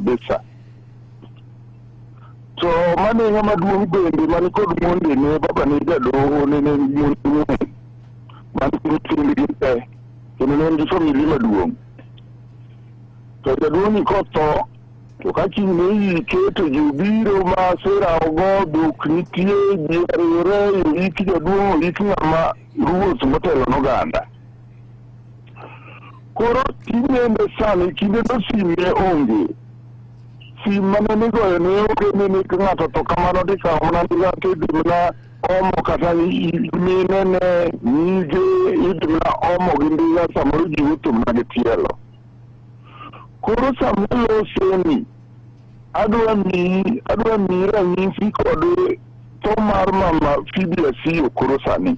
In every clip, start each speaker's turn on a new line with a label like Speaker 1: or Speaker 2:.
Speaker 1: kabisa. To mane ng'ama duong' bende man kod mondene, baba ne jadoho ne en gi mon mang'eny man gi nyithindgi te kendo ne en gi familia maduong'. To jaduong'ni kotho to ka kiny ne iyike to ji obiro ma sera ogo dhok nitie ji oriwre oik jaduong' oik ng'ama ruoth motelo noganda. Koro tinende sani kinde no sim ne onge. Sim mane nigoyo ne onge ni ni ng'ato to kamano tikawo mana ndiga tidhi mana omo kata mine ne nyige idhi mana omo gi ndiga samoro ji wuotho mana gi tielo. Koro sama loseni adwa miyi adwa miyi ranyisi kod tho mar mama Phoebe Asiyo koro sani.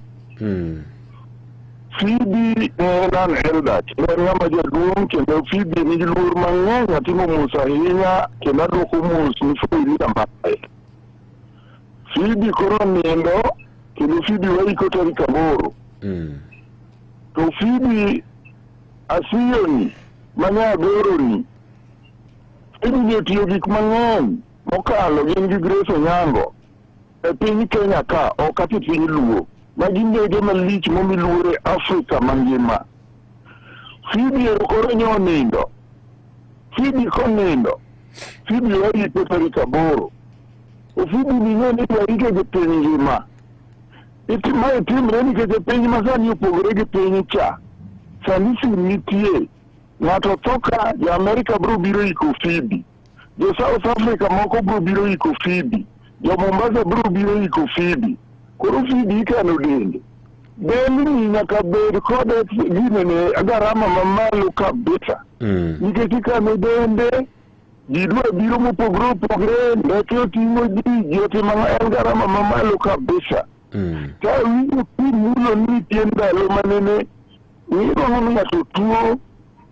Speaker 1: Phoebe ne en an elder kendo en ng'ama jaduong' kendo Phoebe nigi luor mang'eny atimo mos ahinya kendo adwoko mos ni familia mare. Phoebe koro nindo kendo Phoebe waiko tarik 8. To Phoebe Asiyoni ma nyagoroni Phoebe ni otiyo gik mang'eny mokalo gin gi Grace Onyango e piny Kenya ka ok kata e piny Luo ma gin nege malich momi luor e Afrika mangima. Phoebe ero koro nyo onindo. Phoebe konindo, Phoebe waike tarik 8. To Phoebe ni ng'e ni waike gi piny ngima. Mae timre nikech e piny masani opogore gi piny cha. Sani sim nitie. Ng'ato tho ka, jo Amerika biro biro iko Phoebe. Jo South Africa moko biro biro iko Phoebe. Jo Mombasa biro biro iko Phoebe. Koro Phoebe ikano dende. Delni nyaka bed kod ginene garama mamalo kabisa. Nikech ikano dende, ji dwa biro mopogore opogore, ndeke oting'o ji, ji otimo ang'o, en garama mamalo kabisa. To awinjo kimulo ni nitie ndalo manene iyudo ni ng'ato tuo,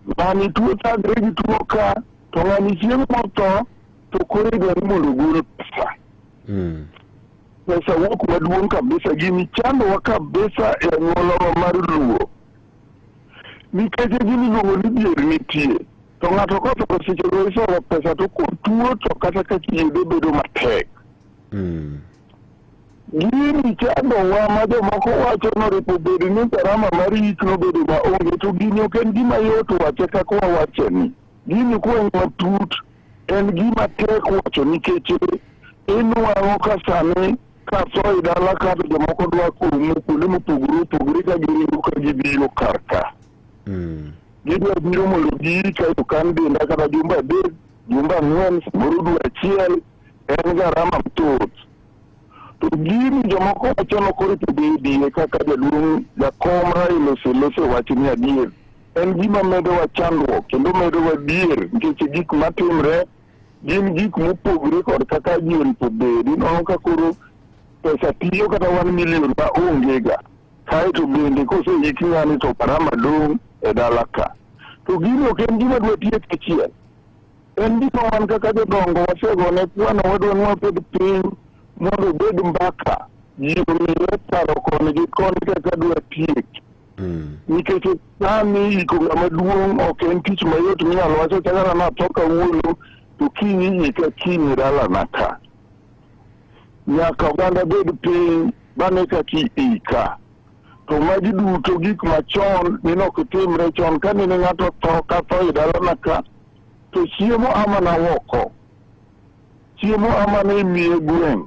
Speaker 1: ng'ani tuo thagre gi tuo ka, to ng'ani chieng' motho to koro idwa ni mondo ogol pesa. Pesa wuok maduong' kabisa, gini chandowa kabisa e anyuolawa mar Luo. Nikech gini iluongo ni dhier nitie. To ng'ato kotho to seche go isolo pesa to kotuo to kata kaka iyude bedo matek. Gini chandowa ma jomoko wacho noripo bed ni garama mar yik nobedo maonge to gini ok en gima yot wache kaka wawache ni. Gini kweng' matut en gima tek wacho nikech inwang'o ka sani katho e dala ka to jomoko dwa komo kuonde mopogore opogore ka giringo ka gibiro kar ka. Gidwa biro mondo giika e okan denda kata jumbe 3, jumbe 4, samoro dwe achiel, en garama mathoth. To gini jomoko wacho ni ok oripo bedie kaka jaduong' jakom Raila oselose wachni adier. En gima medowa chandruok kendo medowa dhier nikech gik matimre gin gik mopogore kod kaka ji oripo bed. Inwang'o ka koro pesa tiyo kata 1 million ma onge ga. Kaeto bende koseik ng'ani to garama dong' e dala ka. To gini ok en gima dwa tiek achiel. En gima wan kaka jodongo wasegone kwano wadwa ni wabed piny mondo obed mbaka. Ji omire paro koni gi koni kaka dwa tiek. Nikech sani iko ng'ama duong' ok en tich mayot minyalo wach achacha kata natho kawuono to kiny iyika kiny e dalana ka. Nyaka oganda bed piny bane kaka iika. To magi duto gik machon nene ok timre chon ka nene ng'ato tho ka tho e dalana ka to chiemo amana oko. Chiemo amana imiye gweng'.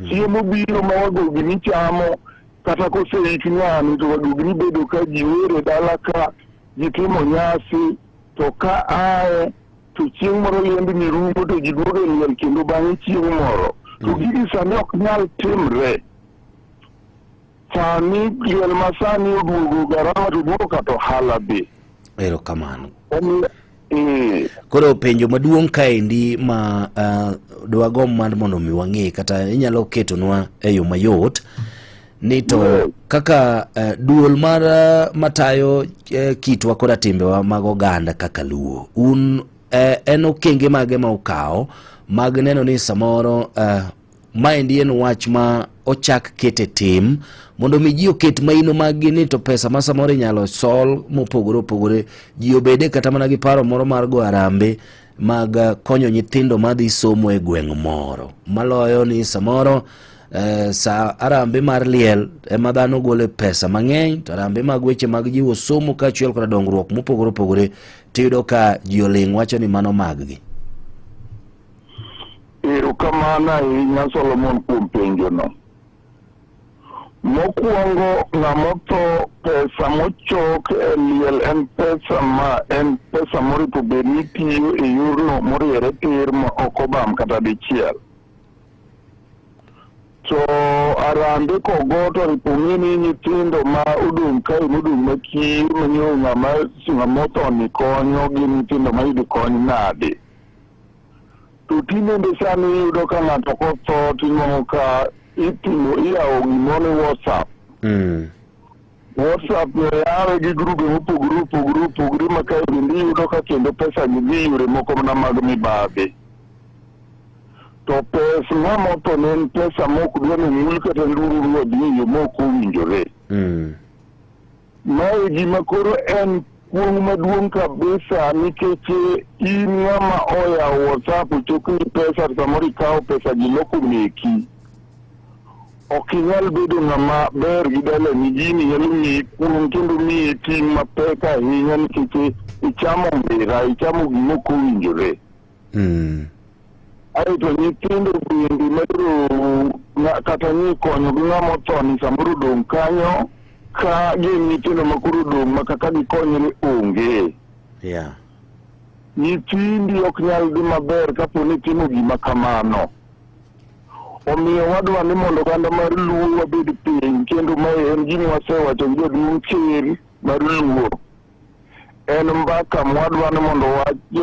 Speaker 1: Chiemo biro ma wagogni chamo kata koseik ng'ani to wagogni bedo ka ji wer e dala ka ji timo nyasi to ka ae to chieng' moro liendni rumo to ji duogo e liel kendo bang'e chieng' moro. To gigi sani ok nyal timre. Sani liel ma sani oduogo garama to oduogo kata ohala be.
Speaker 2: Erokamano. Koro penjo maduong' kaendi ma dwagomb mar mondo mi wang'e kata inyalo ketonwa e yo mayot ni to kaka duol mar matayo kitwa koda timbewa mag oganda kaka Luo, un en okenge mage ma ukawo mag neno ni samoro maendi en wach ma ochak kete tim mondo mi ji oket maino maggi ni to pesa ma samoro inyalo sol mopogore opogore ji obede kata mana gi paro moro mar go arambe. mag konyo nyithindo madhi somo e gweng' moro maloyo ni samoro sa arambe mar liel ema dhano gole pesa mang'eny to arambe mag weche mag jiwo somo kaachiel koda dongruok mopogore opogore tiyudo ka ji oling' wacho ni mano maggi.
Speaker 1: Erokamano ahinya Solomon kuom penjono. Mokwongo ng'ama otho pesa mochok e liel en pesa ma en pesa moripo bed ni tiyo e yorno moriere tir ma ok obam kata dichiel. To arambe kogo to oripo ng'e ni nyithindo ma odong' kae modong' makiyo manyo ng'ama ng'ama otho ni konyo gin nyithindo ma yudo kony nade. To tinende sani iyudo ka ng'ato kotho tinwang'o ka itimo iyawo gimoro ni WhatsApp. WhatsApp no yawe gi grube mopogore opogore opogore ma kae bende iyudo ka kendo pesa gi dhi yore moko mana mag mibadhi. To pes ng'ama otho ne en pesa mok dwa ni omul kata ndururu odhi e yo mok owinjore. Mae gima koro en kuong' maduong' kabisa nikech in ng'ama oyawo WhatsApp ochokni pesa to samoro ikawo pesa gi loko meki. Ok inyal bedo ng'ama ber gi dalani, gini nyalo miyi kuong' kendo miyi ting' mapek ahinya nikech ichamo mbira, ichamo gima ok owinjore. Aeto nyithindo bende madwaro kata ni konyo gi ng'ama otho ni samoro odong' kanyo ka gin nyithindo ma koro odong' ma kaka gikonyre onge. Nyithindi ok nyal dhi maber kapo ni itimo gima kamano. Omiyo wadwa ni mondo oganda mar Luo wabed piny kendo mae en gima wasewacho gi jaduong' ker mar Luo. En mbaka mwadwa ni mondo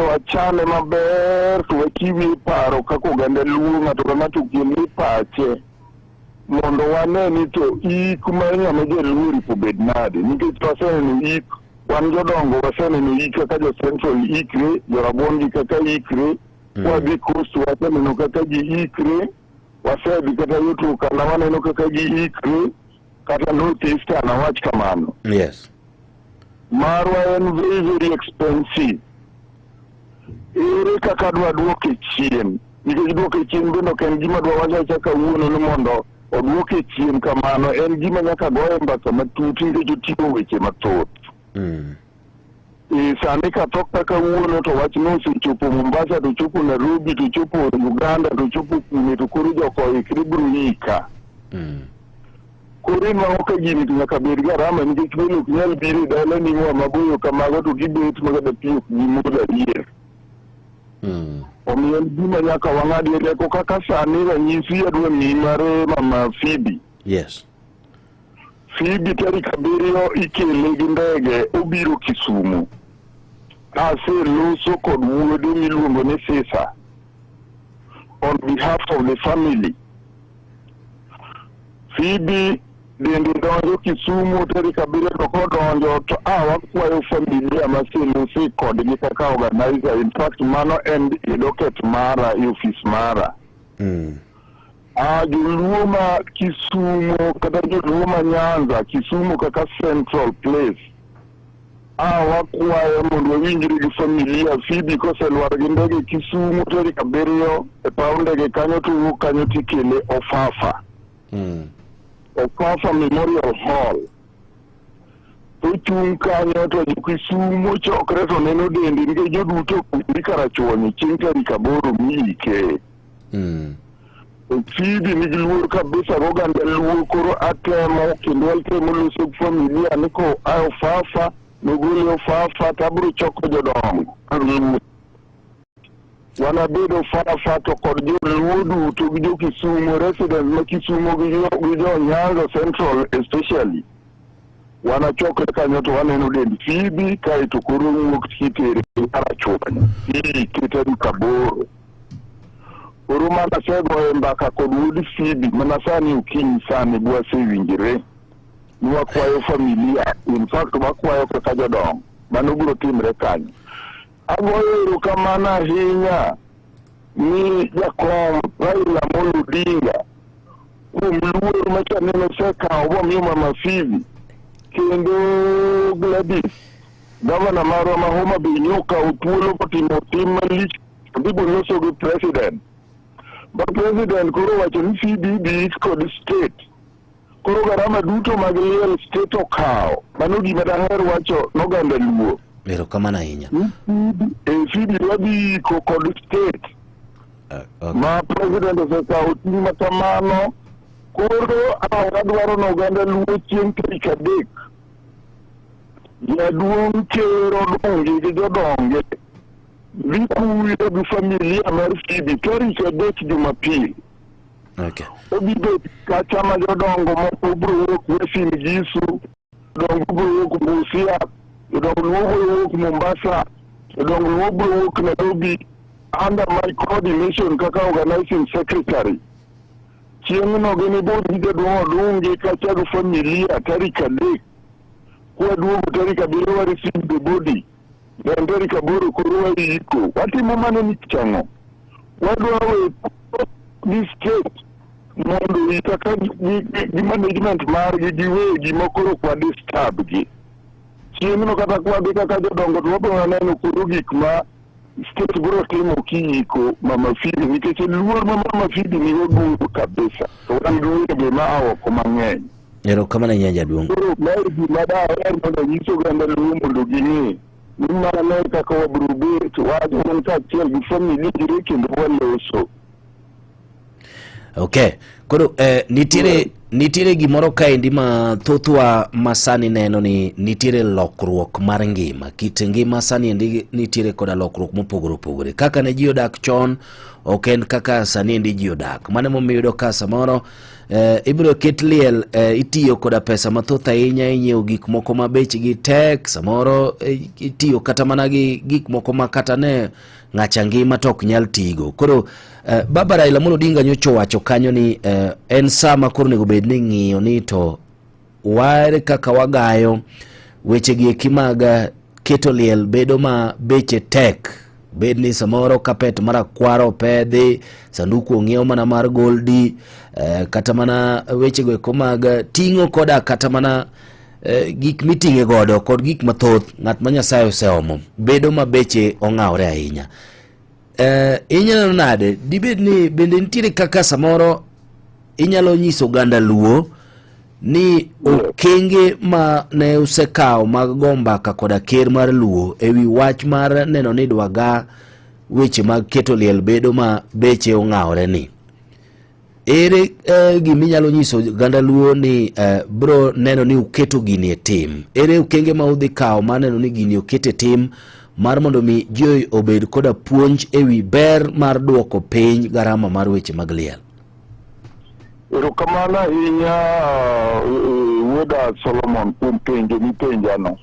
Speaker 1: wachane maber to wachiwie paro kaka oganda Luo ng'ato ka ng'ato okelne pache mondo wane ni to ik mar ng'ama jaluo oripo bed nade nikech waseneno ik wan jodongo waseneno ik kaka jo Central ikre jorabuon gi kaka ikre wadhi Coast waseneno kaka ji ikre wasedhi kata yo Turkana waneno kaka ji ikre kata North Eastern awach kamano. Marwa en very very expensive. Ere kaka dwa duoke chien? Nikech duoke chien bende ok en gima dwa wacho awacha kawuono ni mondo oduoke chien kamano, en gima nyaka goye mbaka matut nikech oting'o weche mathoth. Sani katho kaka kawuono to wachno osechopo Mombasa to chopo Nairobi to chopo Uganda to chopo kune to koro jok oikre biro ika. Koro inwang'o ka gini to nyaka bed garama nikech welo ok nyal biro e dala ni ng'wa maboyo kamago to gibet ma kata pi ok gimodh adier. Omiyo en gima nyaka wang'adie rieko kaka sani ranyisi adwa miyi mar mama Phoebe. Phoebe tarik 7 ikele gi ndege obiro Kisumu. Aseloso kod wuode miluongo ni Sisa on behalf of the family. Phoebe bende donjo Kisumu tarik 7 to kodonjo to wakwayo familia maselose kodgi kaka organizer. In fact mano en e docket mara e ofis mara. Joluo ma Kisumu kata joluo ma Nyanza, Kisumu kaka central place. Wakwayo mondo wawinjre gi familia Phoebe koselwar gi ndege Kisumu tarik 7 e paw ndege kanyo to wuok kanyo tikele Ofafa. Ofafa Memorial Hall. Tochung' kanyo to jo Kisumu chokre to neno dende nikech joduto ok Karachuonyo chieng' tarik 8 miike. Phoebe nigi luor kabisa gi oganda Luo koro atemo kendo atemo loso gi familia ni ko a Ofafa nogole Ofafa to abiro choko jodongo mag Luo. Wanabed Ofafa to kod joluo duto gi jo Kisumu residents ma Kisumu gi jo Nyanza Central especially. Wanachokre kanyo to waneno dend Phoebe kaeto koro wuok kitere Karachuonyo iike tarik 8. Koro mana asegoye mbaka kod wuod Phoebe mana sani okinyi sani bwasewinjre ni wakwayo familia in fact wakwayo kaka jodongo mano biro timre kanyo. Agoyo erokamano ahinya ni jakom Raila Amolo Odinga kuom luor machaneno osekawo bomiyo mama Phoebe kendo Gladys gavana marwa ma Homa Bay nyokawo thuolo motimo tim malich. Dhi boloso gi president. Ba president koro wacho ni CBD kod state. Koro garama duto mag liel state okawo. Mano gima daher wacho noganda Luo.
Speaker 2: Erokamano ahinya.
Speaker 1: E CB wadhi iko kod state.
Speaker 2: Okay.
Speaker 1: Ma president osekawo ting' ma kamano. Koro wadwaro ni oganda Luo chieng' tarik 3. Jaduong' Ker Odongi gi jodonge dhi kuyo gi familia mar Phoebe tarik 3 Jumapil.
Speaker 2: Okay.
Speaker 1: Odhi bet kacha ma jodongo moko biro wuok Uasin Gisu, jodongo biro wuok Busia, jodongo Luo biro wuok Mombasa, jodongo Luo biro wuok Nairobi under my coordination kaka organizing secretary. Chieng'no ginibud gi jaduong' Odungi kacha gi familia tarik 3. Kwaduogo tarik 7 wa receive the body. Then tarik 8 koro waiko. Watimo mano nikech ang'o? Wadwa we gi state mondo wi kaka gi management margi giwegi ma koro ok wadisturb gi. Chieng'no kata kwadhi kaka jodongo to wabiro neno koro gik ma state biro timo kiiko Mama Phoebe nikech luor ma Mama Phoebe nigo gundho kabisa. To wan gi wege ma a oko mang'eny.
Speaker 2: Erokamano ahinya jaduong'.
Speaker 1: Koro mae gima daher mondo anyis oganda Luo mondo ging'e ni mano e kaka wabiro bet wan kaachiel gi familia kendo waloso.
Speaker 2: Okay. Koro nitiere gimoro kaendi ma thothwa ma sani neno ni nitiere lokruok mar ngima. Kit ngima sani endi nitiere koda lokruok mopogore opogore. Kaka ne ji odak chon ok en kaka sani endi ji odak. Mano emomiyo iyudo ka samoro ibiro ket liel, itiyo koda pesa mathoth ahinya inyiewo gik moko ma bechgi tek, samoro itiyo kata mana gi gik moko ma kata ne ng'acha ngima to ok nyal tigo. Koro Baba Raila Amolo Odinga nyocha owacho kanyo ni en sa ma koro onego bed ni ng'iyo ni to ware kaka wagayo weche gi eki mag keto liel bedo ma beche tek, bed ni samoro kapet marakwaro opedhi, sanduku ong'iew mana mar goldi, kata mana wechego eko mag ting'o koda kata mana gik miting'e godo kod gik mathoth ng'at ma Nyasaye oseomo bedo ma beche ong'awore ahinya. Inyalo nade dibed ni bende nitiere kaka samoro inyalo nyiso oganda Luo ni okenge ma ne usekawo mag go mbaka koda ker mar Luo e wi wach mar neno ni dwaga weche mag keto liel bedo ma beche ong'awore ni ere gima inyalo nyiso oganda Luo ni bro neno ni uketo gini e tim? Ere okenge ma udhi kawo mar neno ni gini oket e tim mar mondo mi ji obed koda puonj e wi ber mar duoko piny garama mar weche mag liel?
Speaker 1: Erokamano ahinya wuoda Solomon kuom penjo mipenjano.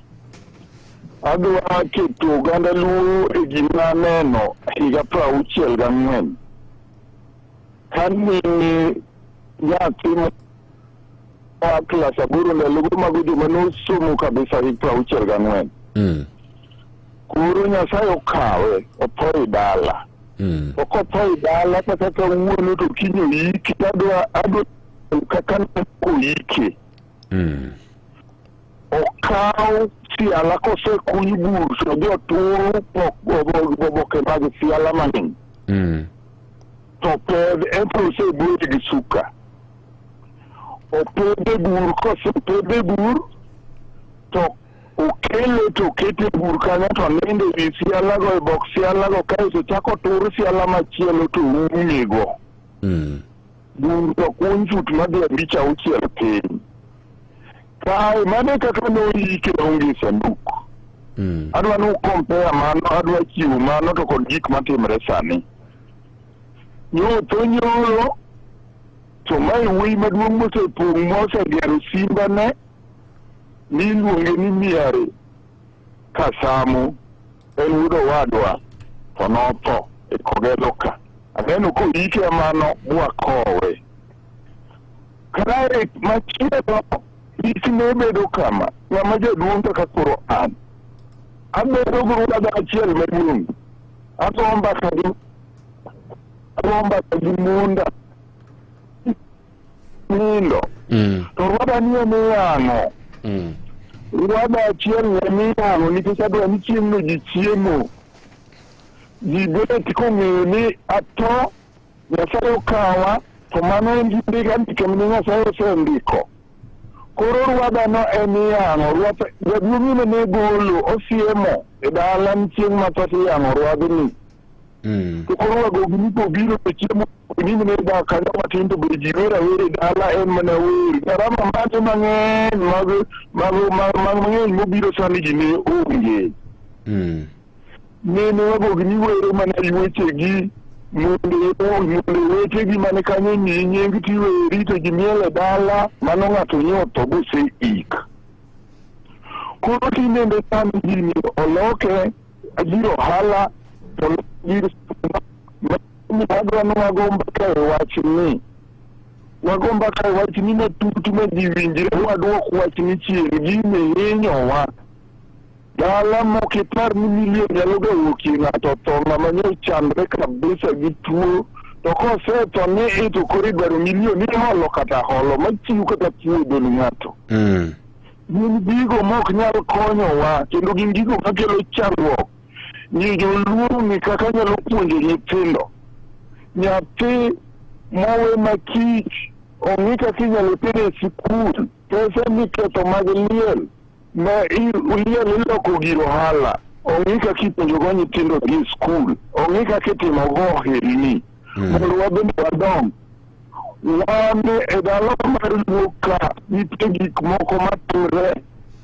Speaker 1: Adwa keto oganda Luo e gima aneno higa 64. Kane nyathi ma klas 8 ndalogo mago joma nosomo kabisa hik 64. Koro Nyasaye okawe otho e dala. To kotho e dala kata kawuono to kiny oyike, adwa kaka oike. Okaw siala kosekuny bur to odhi otur oboke mag siala mang'eny. To pedh ento oseboye gi suka. Opedhe bur, kosepedhe bur to okele to okete bur kanyo to ninde e wi sialago e bok sialago kaeto chako tur siala machielo to umego. Bur to kuny fut madhi 5 6 piny. Kae mano e kaka noyike onge sanduk. Adwa ni ukompea mano, adwa chiwo mano to kod gik matimre sani. Nyotho nyoro to mae wuoyi maduong' mosepong' mosegero simba ne miluonge ni Miare Kasamo en wuod owadwa to notho e Kogelo ka. Aneno koyike mano bwakowe. Kae machielo ik ne bedo kama, ng'ama jaduong' kaka koro an. Abedo gi ruadha achiel maduong'. Ago mbaka gi munda nindo. To ruadha ni ema iyang'o. Ruadha achiel ema iyang'o nikech adwa ni chieng'no ji chiemo. Ji bet kong'eyo ni atho, Nyasaye okawa, to mano en gima andike mane Nyasaye osendiko. Koro rwadhano en iyang'o, rwath jaduong' ne golo osiemo e dala ni chieng' ma tho iyang'o rwadhni. To koro wagogni kobiro to chiemo ni ne dak kanyo matin to be ji wer awera e dala en mana wer. Garama mane mang'eny mag mag mag mang'eny mobiro sani ji ne onge. Nene wagogni wero mana yuechegi mondo mondo wechegi mane kanyo miyi nying tiweri to ji miel e dala mano ng'ato nye otho boseik. Koro tinende sani gini oloke gir ohala to gir adwa ni wago mbaka e wachni wago mbaka e wachni matut ma ji winjre waduok wachni chien gini hinyowa dala mok ipar ni milion nyalo ga wuokie ng'ato tho ng'ama nyo chandre kabisa gi tuo to kosetho ni i to koro idwaro milion iholo kata holo machiw kata puodho ni ng'ato Gin gigo mok nyal konyowa kendo gin gigo makelo chandruok. Ni joluo ni kaka nyalo puonjo nyithindo. Nyathi mowe makich ong'i kaka inyalo tere e sikul, pesa miketho mag liel ma liel iloko gir ohala, ong'i kaka ipuonjogo nyithindo gi skul, ong'i kaka itimogo ohelni mondo wabende wadong. Wan e dala mar Luo ka nitie gik moko matimre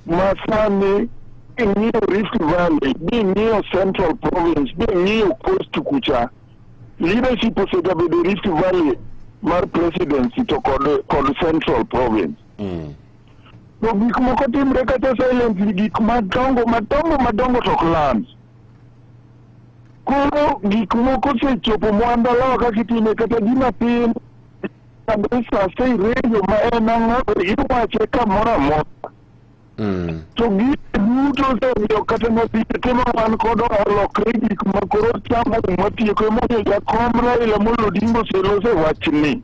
Speaker 1: ma sani king'iyo Rift Valley, bing'iyo Central Province, bing'iyo Coast kucha, leadership osegabedo Rift Valley mar presidency to kod, kod Central Province. To gik moko timre kata silently, gik madongo madongo madongo to ok land. Koro gik moko osechopo mwandalawa kaka itime kata gima tin kabisa sei radio ma en ang'o iwache kamoro amora. To gik duto osemiyo kata nyathite ma wan kodo olokre gik ma koro chamo matieko emomiyo jakom Raila Amolo Odinga oselose wachni.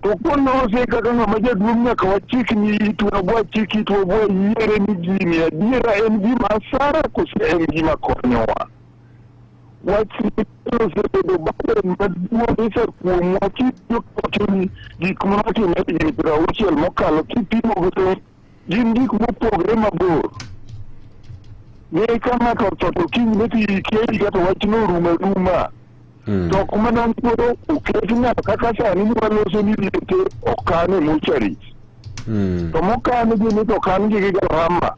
Speaker 1: To kolose kaka ng'ama jaduong' nyaka wachik ni itwa bwachik itwa bwayiere ni gini adiera en gima asara kose en gima konyowa. Wach osebedo burden maduong' kabisa kuomwa kitiyo wacho ni gik manotimre higni piero auchiel mokalo kipimo gi gin gik mopogre mabor. Ne ka ng'ato otho to kinyne to ike ika to wachno orumo aruma. To ok mana koro oket ng'ato kaka sani ni waloso ni liete okan e mocharis. To mokan gi ni to okan gi gi garama.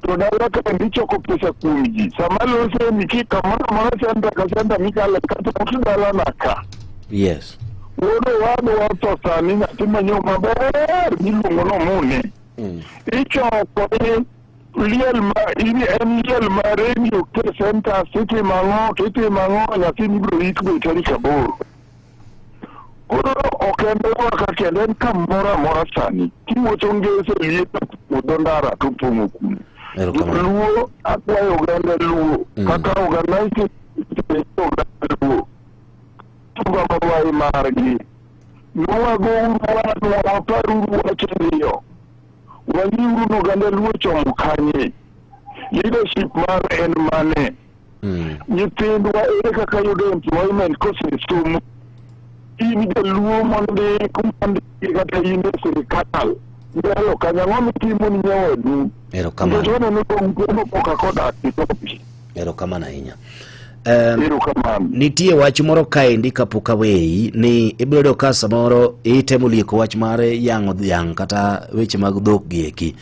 Speaker 1: To dala kaendi ichoko pesa kuom ji. Sama lose ni ki kamoro amora senta ka senta mikale kata ut dalana ka. Wuod owadwa otho sani nyathi manyo maber miluongo nomune. Ichoko ni liel ma in en liel ma radio ke center itimo ang'o to itimo ang'o nyathi mibiro ik be tarik aboro. Koro ok en dalawa ka kende en kamoro amora sani. Kiwuotho ngeso liet puodho ndara to pong'o kuno.
Speaker 2: Erokamano.
Speaker 1: Luo akwayo oganda Luo kaka organize oganda Luo tuga marwai margi. Nwagouru wadwa waparuru wach ariyo. Wang'iuru ni oganda Luo chomo kanye. Leadership mar en mane? Nyithindwa ere kaka yudo employment kosesomo? In jaluo mondik mondiki kata in e sirikal nyalo kanyo ang'o mitimo ni nyawadu?
Speaker 2: Erokamano.
Speaker 1: Nikech waneno ka ute moko kaka odak gi topi.
Speaker 2: Erokamano ahinya.
Speaker 1: Erokamano.
Speaker 2: Nitie wach moro kaendi kapok aweyi ni ibiro yudo ka samoro itemo lieko wach mar yang'o dhiang' kata weche mag dhok gi eki.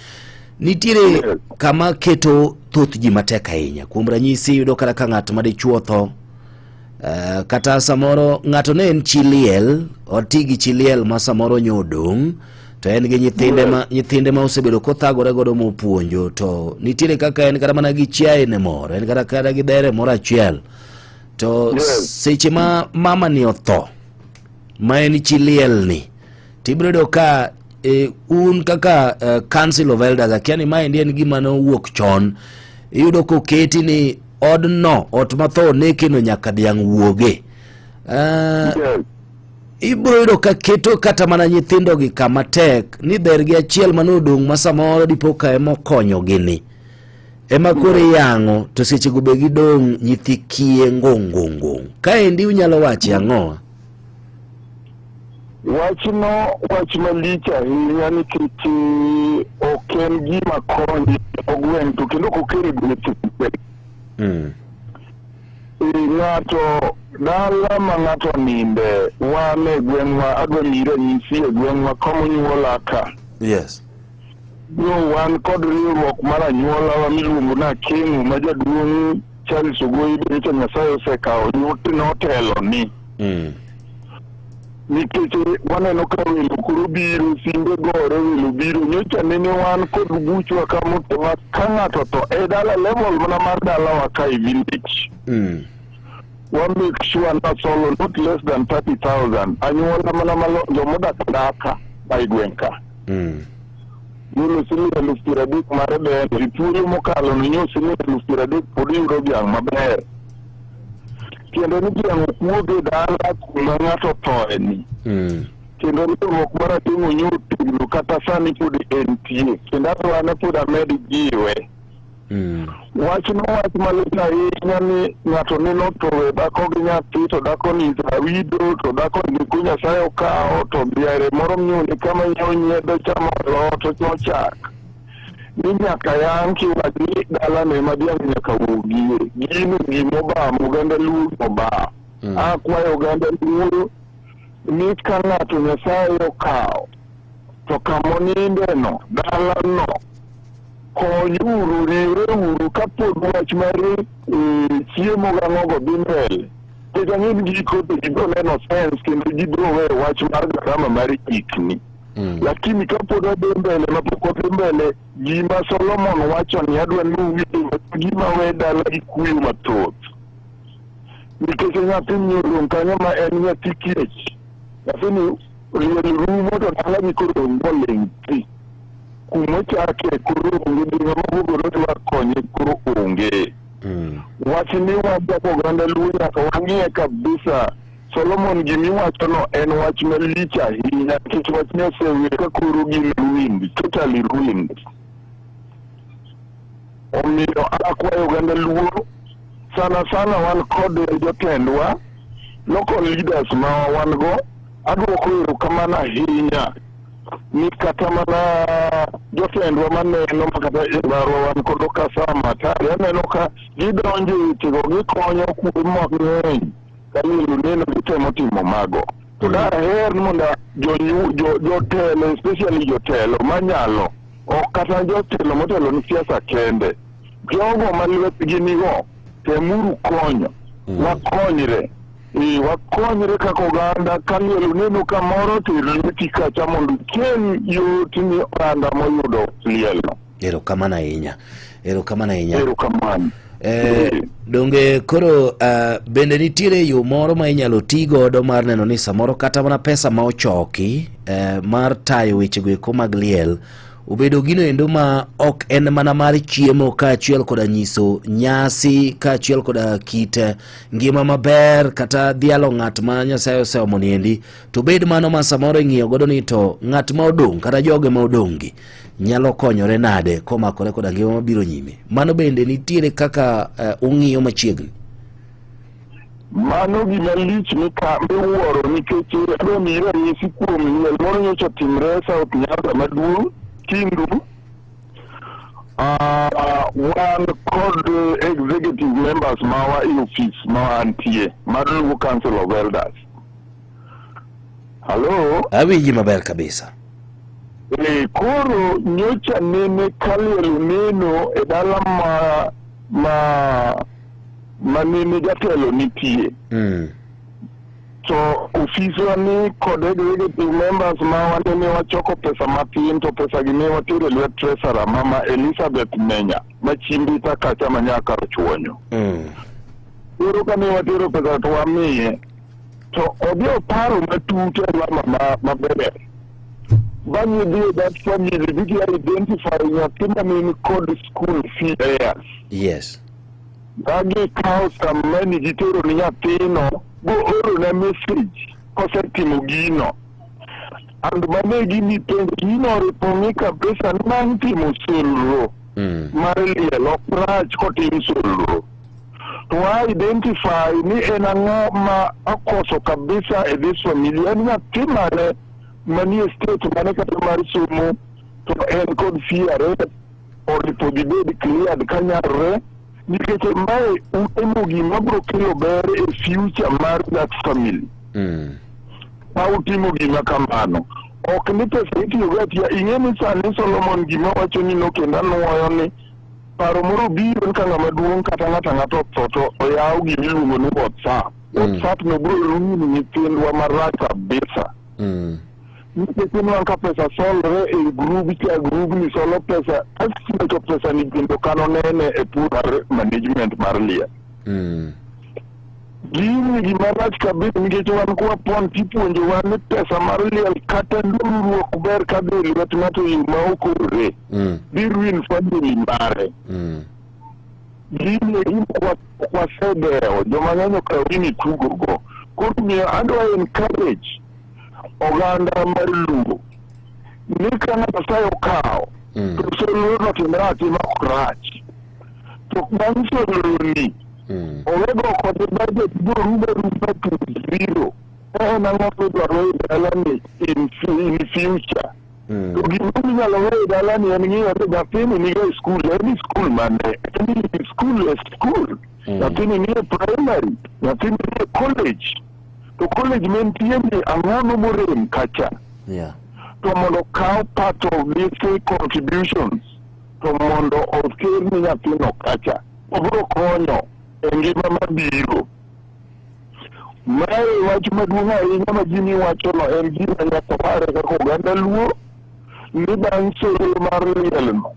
Speaker 2: Nitiere kama keto thoth ji matek ahinya. Kuom ranyisi iyudo kata ka ng'at ma dichuo otho, kata samoro ng'ato ne en chi liel, oti gi chi liel ma samoro nyo odong', to en gi nyithinde ma nyithinde ma osebedo kothagore godo mopuonjo, to nitiere kaka en kata mana gi chiaye ne moro, en kata kata gi dhere moro achiel. To seche ma mama ni otho, ma en chi liel ni, tibiro yudo ka un kaka Council of Elders, akia ni maendi en gima nowuok chon, iyudo koketi ni odno, ot ma tho onekeno nyaka dhiang' wuoge. Ibiro yudo ka keto kata mana nyithindogi kama tek ni dhergi achiel mane odong' ma samoro dipo ka ema okonyogi ni. Ema koro iyang'o to sechego be gidong' nyithi kiye ngongongong. Kaendi unyalo wache ang'owa?
Speaker 1: Wachno wach malich ahinya nikech ok en gima konyo gweng' to kendo ok okel gweth e gweng'. Ng'ato dala ma ng'ato ninde wan e gweng'wa adwa miyi ranyisi e gweng'wa kama onyuola ka. Yo wan kod riwruok mar anyuolawa miluongo ni Akeng'o ma jaduong' Charles Ogoyi be nyocha Nyasaye osekawo notelo ni. Nikech waneno ka welo koro biro, simbe gore, welo biro. Nyocha nene wan kod buchwa ka ka ng'ato tho e dala level mana mar dalawa ka e village. Wa make sure na solo not less than 30,000. Anyuola mana malo jomodak daka e gweng' ka. Golo siling 30,000 mar beno e thuolo mokalo no nyo siling 30,000 pod iyudo dhiang' maber. Tiende ni dhiang' ok wuog e dala kuma ng'ato othoe ni. Kendo riwruok mar Ating'o nyo otegno kata sani pod entie. Kendo adwa ni pod amed jiwe. Wachno wach malit ahinya ni ng'ato neno to we dhako gi nyathi to dhako ni is a widow to dhako ni ku Nyasaye okawo to biare moro mione kama nyiewo nyiedho chamo alot ochamo chak. Ni nyaka yang' kiwach ni dalane ma dhiang' nyaka wuogie. Gino gimobam oganda Luo gimobam. Akwayo oganda Luo ni ka ng'ato Nyasaye okawo to kamonindeno dalano konyuru riwreuru kapod wach mar chiemo gang'ogo dhi mbele. Nikech ang'e ni giko to ji biro neno sense kendo ji biro weyo wach mar garama mar ikni. Lakini kapod wadhi mbele mapok wadhi mbele gima Solomon wacho ni adwa ni uwinj gima we dala gi kuyo mathoth. Nikech nyathi miodong' kanyo ma en nyathi kiech. Nyathini liel rumo to dala gi koro dong' moling' thi. Kumochake koro onge be ng'ama wuogore dwa konye koro onge. Wach ni wan kaka oganda Luo nyaka wang'iye kabisa. Solomon gimiwachono en wach malich ahinya nikech wachni osewe ka koro gin ruined, totally ruined. Omiyo akwayo oganda Luo sana sana wan kod jotendwa local leaders ma wan go adwoko erokamano ahinya ni kata mana jotendwa maneno ma kata e marwa wan kod Okasama Atari aneno ka gidonjo e wechego gikonyo kuonde mang'eny ka liel oneno gitemo timo mago. To daher ni mondo jotelo especially jotelo manyalo ok kata jotelo motelo ni siasa kende jogo ma lwetgi nigo temuru konyo wakonyre wakonyre kaka oganda ka liel oneno kamoro to lweti kacha mondo ikel yot ni oganda moyudo lielno.
Speaker 2: Erokamano ahinya. Erokamano ahinya.
Speaker 1: Erokamano.
Speaker 2: Donge koro bende nitiere yo moro ma inyalo ti godo mar neno ni samoro kata mana pesa ma ochoki mar tayo wechego eko mag liel obedo gino endo ma ok en mana mar chiemo kaachiel koda nyiso nyasi kaachiel koda kit ngima maber kata dhialo ng'at ma Nyasaye oseomo niendi to bed mano ma samoro ing'iyo godo ni to ng'at ma odong' kata joge ma odong' gi nyalo konyore nade komakore koda ngima mabiro nyime. Mano bende nitiere kaka ung'iyo machiegni.
Speaker 1: Mano gima lich miwuoro nikech adwa miyi ranyisi kuom liel moro nyocha otimre South Nyanza maduong' Kindu. Wan kod executive members mawa e ofis ma wantie mar Luo Council of Elders. Hello?
Speaker 2: Awinji maber kabisa.
Speaker 1: Koro nyocha nene ka liel oneno e dala ma nene jatelo nitie. To ofiswa ni kod executive members ma wanene wachoko pesa matin to pesa gi ne watero e lwet treasurer mama Elizabeth Menya ma chi Mbita kacha ma nyaka Rachuonyo. Koro kane watero pesa to wamiye to odhi oparo matut e mama maber. Bang' idhi e that family dhi identify nyathi mane kod school fee arrears. Ka gikawo some money gitero ni nyathino bo oro na message kosetimo gino. And mano e gima ipenjo gino oripo ng'i kabisa ni bang' timo solro. Mar liel ok rach kotim solro. To wa identify ni en ang'o ma okoso kabisa e this family. En nyathi mane manie state mane kata mar somo to en kod CRS oripo gibed cleared kanyalore nikech mae utimo gima biro kelo ber e future mar that family. Ka utimo gima kamano ok ni pesa itiyogo atiya. Ing'e ni sani Solomon gima wacho ni no kendo anuoyo ni paro moro biro ni ka ng'ama duong' kata ng'ato ang'ata otho to oyaw gima iluongo ni WhatsApp. WhatsApp no biro rumo nyithindwa marach kabisa. Nikech inwang' ka pesa solre e grub cha, grub ni solo pesa kasto to pesa ni bende ok anonene e poor mar management mar liel. Gini gima rach kabisa nikech wan kwapon tipuonjowa ni pesa mar liel kata ndurruok ber ka dhi e lwet ng'ato e yo ma ok owinjore. Dhi ruin family mare. Gini e gima kwasedewo, joma ng'eny okawo gini tugogo. Koro omiyo adwa encourage oganda mar Luo ni ka Nyasaye okawo to solro no timre atima ok rach. To bang' solro ni owego kode budget borumo aruma to zero. En ang'o midwaro e dalani in future? To gima minyalo weyo e dalani en ng'iyo ni nyathini niga e skul, en e skul mane? En e skul e skul. Nyathini ni e primary, nyathini ni e college. To college mentie ni ang'ono morem kacha? To mondo okaw part of these contributions to mondo oter ni nyathino kacha. Obiro konyo e ngima mabiro. Mae wach maduong' ahinya ma Jimmy wachono en gima nyaka ware kaka oganda Luo ni bang' solro mar lielno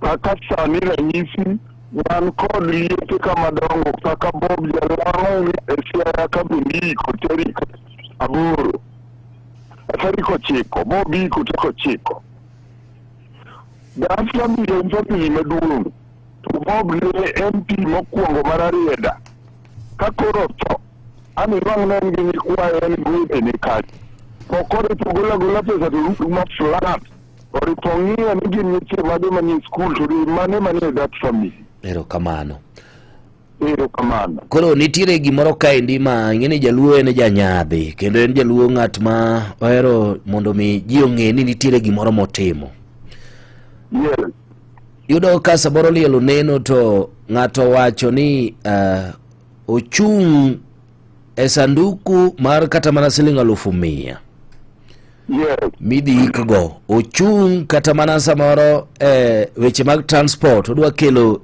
Speaker 1: kaka sani ranyisi wan kod liete ka madongo kaka Bob Jalang'o e Siaya ka bende iko tarik 8 tarik 9 Bob iko tarik 9. That family en family maduong' to Bob ne MP mokwongo mar Rarieda. Ka koro otho, an inwang' ne en gi nyikwaye en gi wedene kacha. To koripo golo agola pesa to rumo flat. Oripo ng'iyo ni gin nyithindo mage manie skul to gin mane manie that family.
Speaker 2: Erokamano.
Speaker 1: Erokamano.
Speaker 2: Koro nitiere gimoro kaendi ma ing'e ni jaluo en janyadhi kendo en jaluo ng'at ma ohero mondo mi ji ong'e ni nitiere gimoro motimo.
Speaker 1: Yes.
Speaker 2: Yudo ka samoro liel oneno to ng'ato wacho ni ochung' e sanduku mar kata mana siling 100,000. Midhi ikgo ochung' kata mana samoro weche mag transport odwa kelo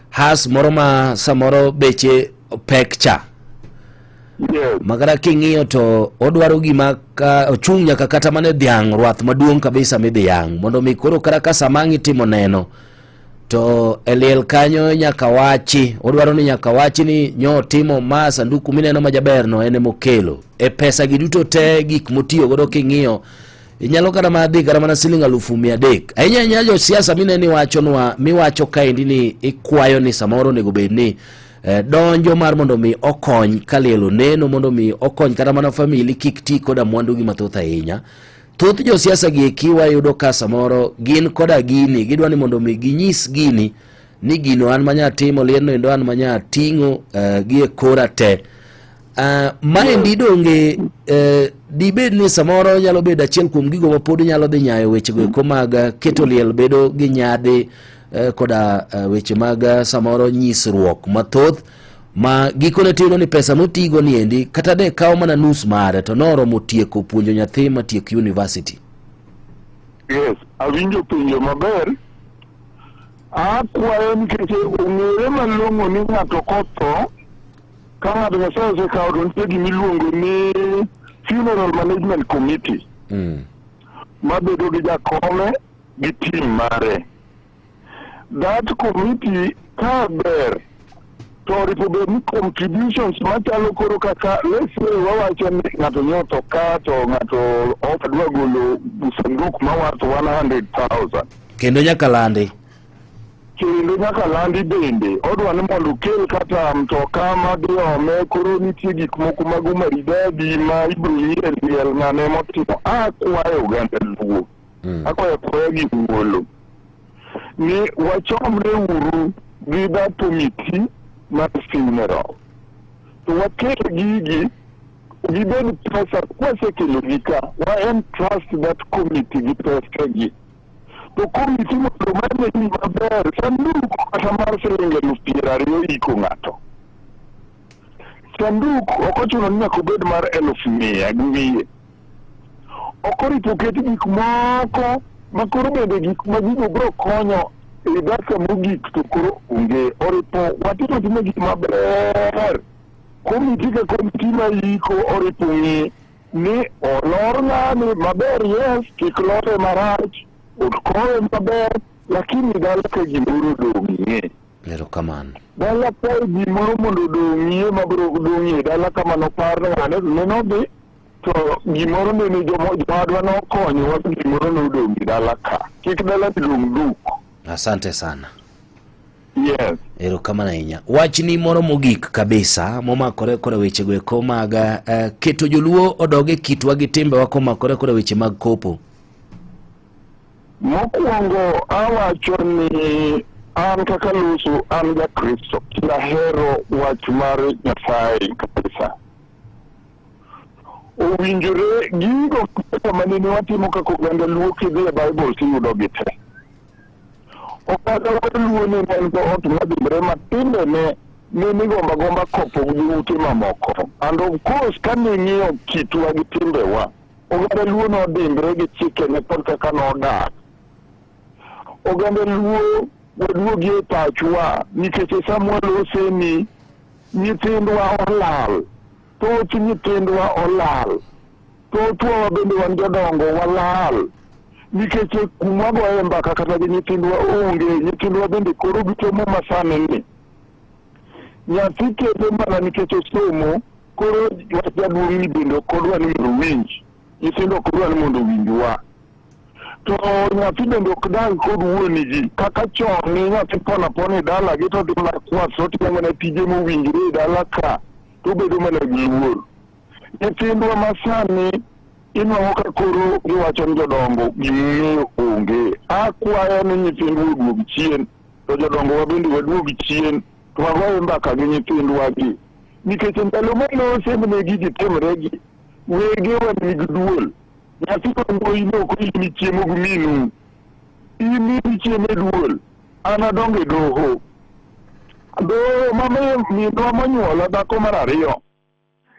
Speaker 2: has moro ma samoro beche pek cha. Makata king'iyo to odwaro gima ka ochung' nyaka kata mana e dhiang' rwath maduong' kabisa midhi yang' mondo mi koro kata ka sama ang' itimo neno to e liel kanyo nyaka wachi, odwaro ni nyaka wachi ni nyo otimo ma sanduku mineno ma jaberno en emokelo e pesa gi duto te gik motiyo godo king'iyo inyalo kata mana dhi kata mana siling 300,000. Ahinya ahinya josiasa mineno iwachonwa miwacho kaendi ni ikwayo ni samoro onego bed ni donjo mar mondo mi okony ka liel oneno mondo mi okony kata mana famili kik ti koda mwandu gi mathoth ahinya. Thoth josiasa gi eki wayudo ka samoro gin koda gini, gidwa ni mondo mi ginyis gini ni gino an manya timo, lienno endo an manya ting'o gi e kora te. Maendi donge dibed ni samoro nyalo bedo achiel kuom gigo ma pod nyalo dhi nyayo wechego eko mag keto liel bedo gi nyadhi koda weche mag samoro nyisruok mathoth ma gikone tiyudo ni pesa motigo ni endi kata de kaw mana nus mare to noromo tieko puonjo nyathi matiek university.
Speaker 1: Yes, awinjo penjo maber. Akwayo nikech ong'ere malong'o ni ng'ato kotho, ka ng'ato Nyasaye osekawo to nitie gima iluongo ni Funeral Management Committee mabedo gi jakome gi team mare. That committee ka ber to oripo bed ni contributions machalo koro kaka let's say wawacho ni ng'ato ne otho ka to ng'ato ok dwa golo sanduk ma worth 100,000.
Speaker 2: Kendo nyaka landi.
Speaker 1: Kendo nyaka landi bende odwa ni mondo okel kata mtoka ma dhi ome, koro nitie gik moko mag umaridadi ma ibiro yier liel ng'ane motimo. Akwayo oganda Luo, akwayo akwaya gi muolo. Ni wachomre uru gi that committee mar funeral. To wakel gigi gibed pesa kwasekelogi ka wa entrust that committee gi pesegi. To committee mondo manegi maber sanduk kata mar siling 20,000 iko ng'ato. Sanduk ok ochuno ni nyaka obed mar 100,000 gi wiye. Ok oripo ket gik moko ma koro bende gik ma gigo biro konyo e dakika mogik to koro onge. Oripo watimo atima gik maber. Komiti ka komiti ma iko oripo ng'i ni olor ng'ani maber yes, kik lore marach, okowe maber, lakini dala ka gimoro odong'ie.
Speaker 2: Erokamano.
Speaker 1: Dala ka gimoro mondo odong'ie mabiro dong'ie dala kama nopar ni ng'ane to nene odhi to gimoro nene jowadwa nokonyowa to gimoro nodong' e dala ka. Kik dala dong' duk.
Speaker 2: Asante sana.
Speaker 1: Yes.
Speaker 2: Erokamano ahinya. Wachni moro mogik kabisa momakore koda wechego eko mag keto joluo odog e kitwa gi timbewa komakore koda weche mag kopo.
Speaker 1: Mokwongo awacho ni an kaka Lusu an ja-Kristo kendo ahero wach mar Nyasaye kabisa. Owinjore gigo kaka manene watimo kaka oganda Luo kidhi e Bible tiyudogi te. Oganda mar Luo ne en dhoot modimbre ma timbene ne nigombo agomba kopo gi ute mamoko. And of course kane ing'iyo kitwa gi timbewa, oganda Luo nodimbre gi chikene kod kaka nodak. Oganda Luo waduogi e pachwa nikech e sama walose ni nyithindwa olal, thoth nyithindwa olal, thothwa wabende wan jodongo walal nikech kuma wagoye mbaka kata gi nyithindwa onge, nyithindwa bende koro gichomo masani ni nyathi kelo mana nikech osomo koro wach jaduong' ni bende ok odwa ni mondo owinj, nyithindo ok odwa ni mondo owinjwa. To nyathi bende ok dag kod wuonigi kaka chon ni nyathi pon apona e dalagi to odhi mana kwath to otimo mana tije mowinjore e dala ka to obedo mana gi luor. Nyithindwa masani inwang'o ka koro giwacho ni jodongo gimong'eyo onge. Akwayo ni nyithindwa oduog chien to jodongo wa bende waduog chien to wagoye mbaka gi nyithindwa gi. Nikech e ndalo malose mane gigi timre gi, wegewa nigi duol. Nyathi ma wuoyi ne ok oyini chiemo gi minu. In ichiemo e duol, an adongo e doho. Doho ma minwa monyuola dhako mar ariyo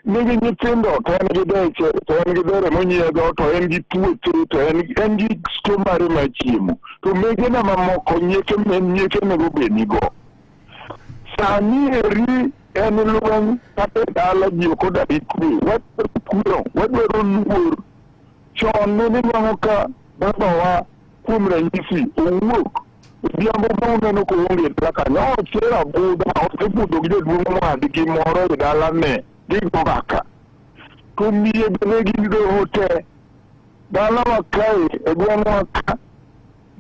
Speaker 1: nigi nyithindo to en gi deche to en gi dere monyiedho to en gi puothe to en gi sto mare mar chiemo to megena mamoko nyieke nyieke nego bed nigo. Sani eri en lweny kata e dala ji ok odak gi kwe. Wadwaro kwe, wadwaro luor. Chon nene nwang'o ka babawa kuom ranyisi owuok odhiambo ma uneno koonge e dala kanyo ochiero abudha osebudho gi jaduong' wadgi moro e dalane gigo mbaka. To miye be ne gin doho te. Dalawa kae e gweng'wa ka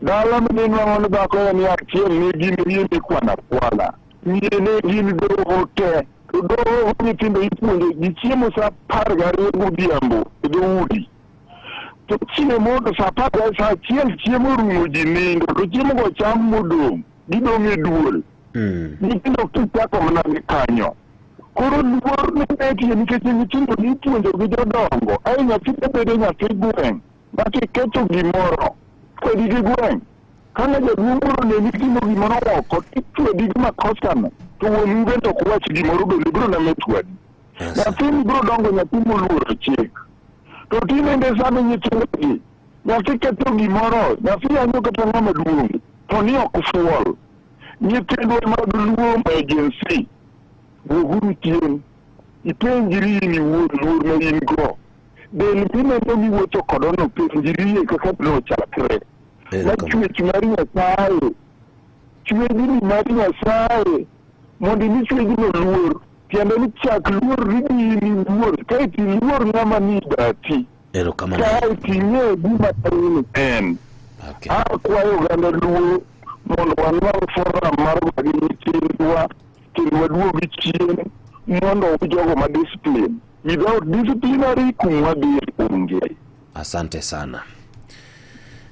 Speaker 1: dala mane nwang'o ni dhako en achiel ne gin miye mikwano akwana. Miye ne gin doho te. To doho nyithindo ipuonjo ji chiemo sa 12 godhiambo e dhoudi. To chiemo to sa 10 sa 1 chiemo orumo ji nindo to chiemo go cham modong' gidong' e duol. Nyithindo kichako mana gi kanyo. Koro luor ne betie nikech nyithindo nipuonjo gi jodongo. Ai nyathi bedo nyathi gweng' ma kiketho gimoro twedi gi gweng'. Ka ne jaduong' moro oneni timo gimoro oko titwedi gi makosano to wuonu bende ok wach gimoro bende biro name twadi. Nyathini biro dongo nyathi moluoro chik. To tinende sani nyithindogi nyathi ketho gimoro nyathi yanyo kata ng'ama duong' to ni ok fuol. Nyithindwa mag Luo emergency wuoguru chien ipenjri in iwuon luor ma in go. Del mineno miwuotho kodono penjrie kaka nochakre. Ma chwech mar Nyasaye. Chwejni mar Nyasaye mondo imi chwejno luor tiende ni chak luorri gi in iwuon kaeto iluor ng'ama ni bathi.
Speaker 2: Erokamano.
Speaker 1: Kaeto ing'e gima in en.
Speaker 2: Okay.
Speaker 1: Akwayo oganda Luo mondo wanwang' forum mar gi nyithindwa kendo waduogi chien mondo jogo ma discipline. Without disciplinary kumwadhiye onge.
Speaker 2: Asante sana.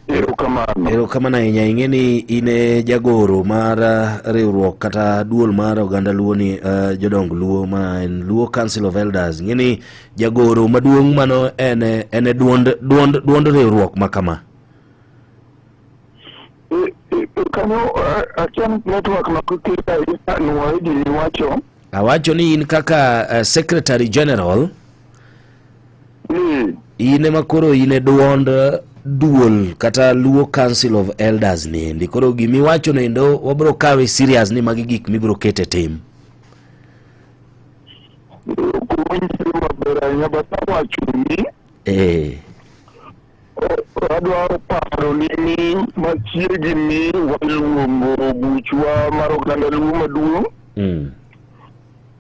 Speaker 1: Erokamano.
Speaker 2: Erokamano ahinya. Ing'e ni in e jagoro mar riwruok kata duol mar oganda Luo ni jodong Luo ma en Luo Council of Elders. Ing'e ni jagoro maduong' mano en en e duond duond duond riwruok ma kama.
Speaker 1: Kanyo akia network no kik ahinya nwoye gimiwacho.
Speaker 2: Awacho ni in kaka Secretary General in ema koro in e duond duol kata Luo Council of Elders niendi. Koro gimiwacho noendo wabro kawe serious ni magi gik mibro kete tim.
Speaker 1: Ok winjre maber ahinya but awacho ni adwaro paro ni ni machiegni waluongo buchwa mar oganda Luo maduong'.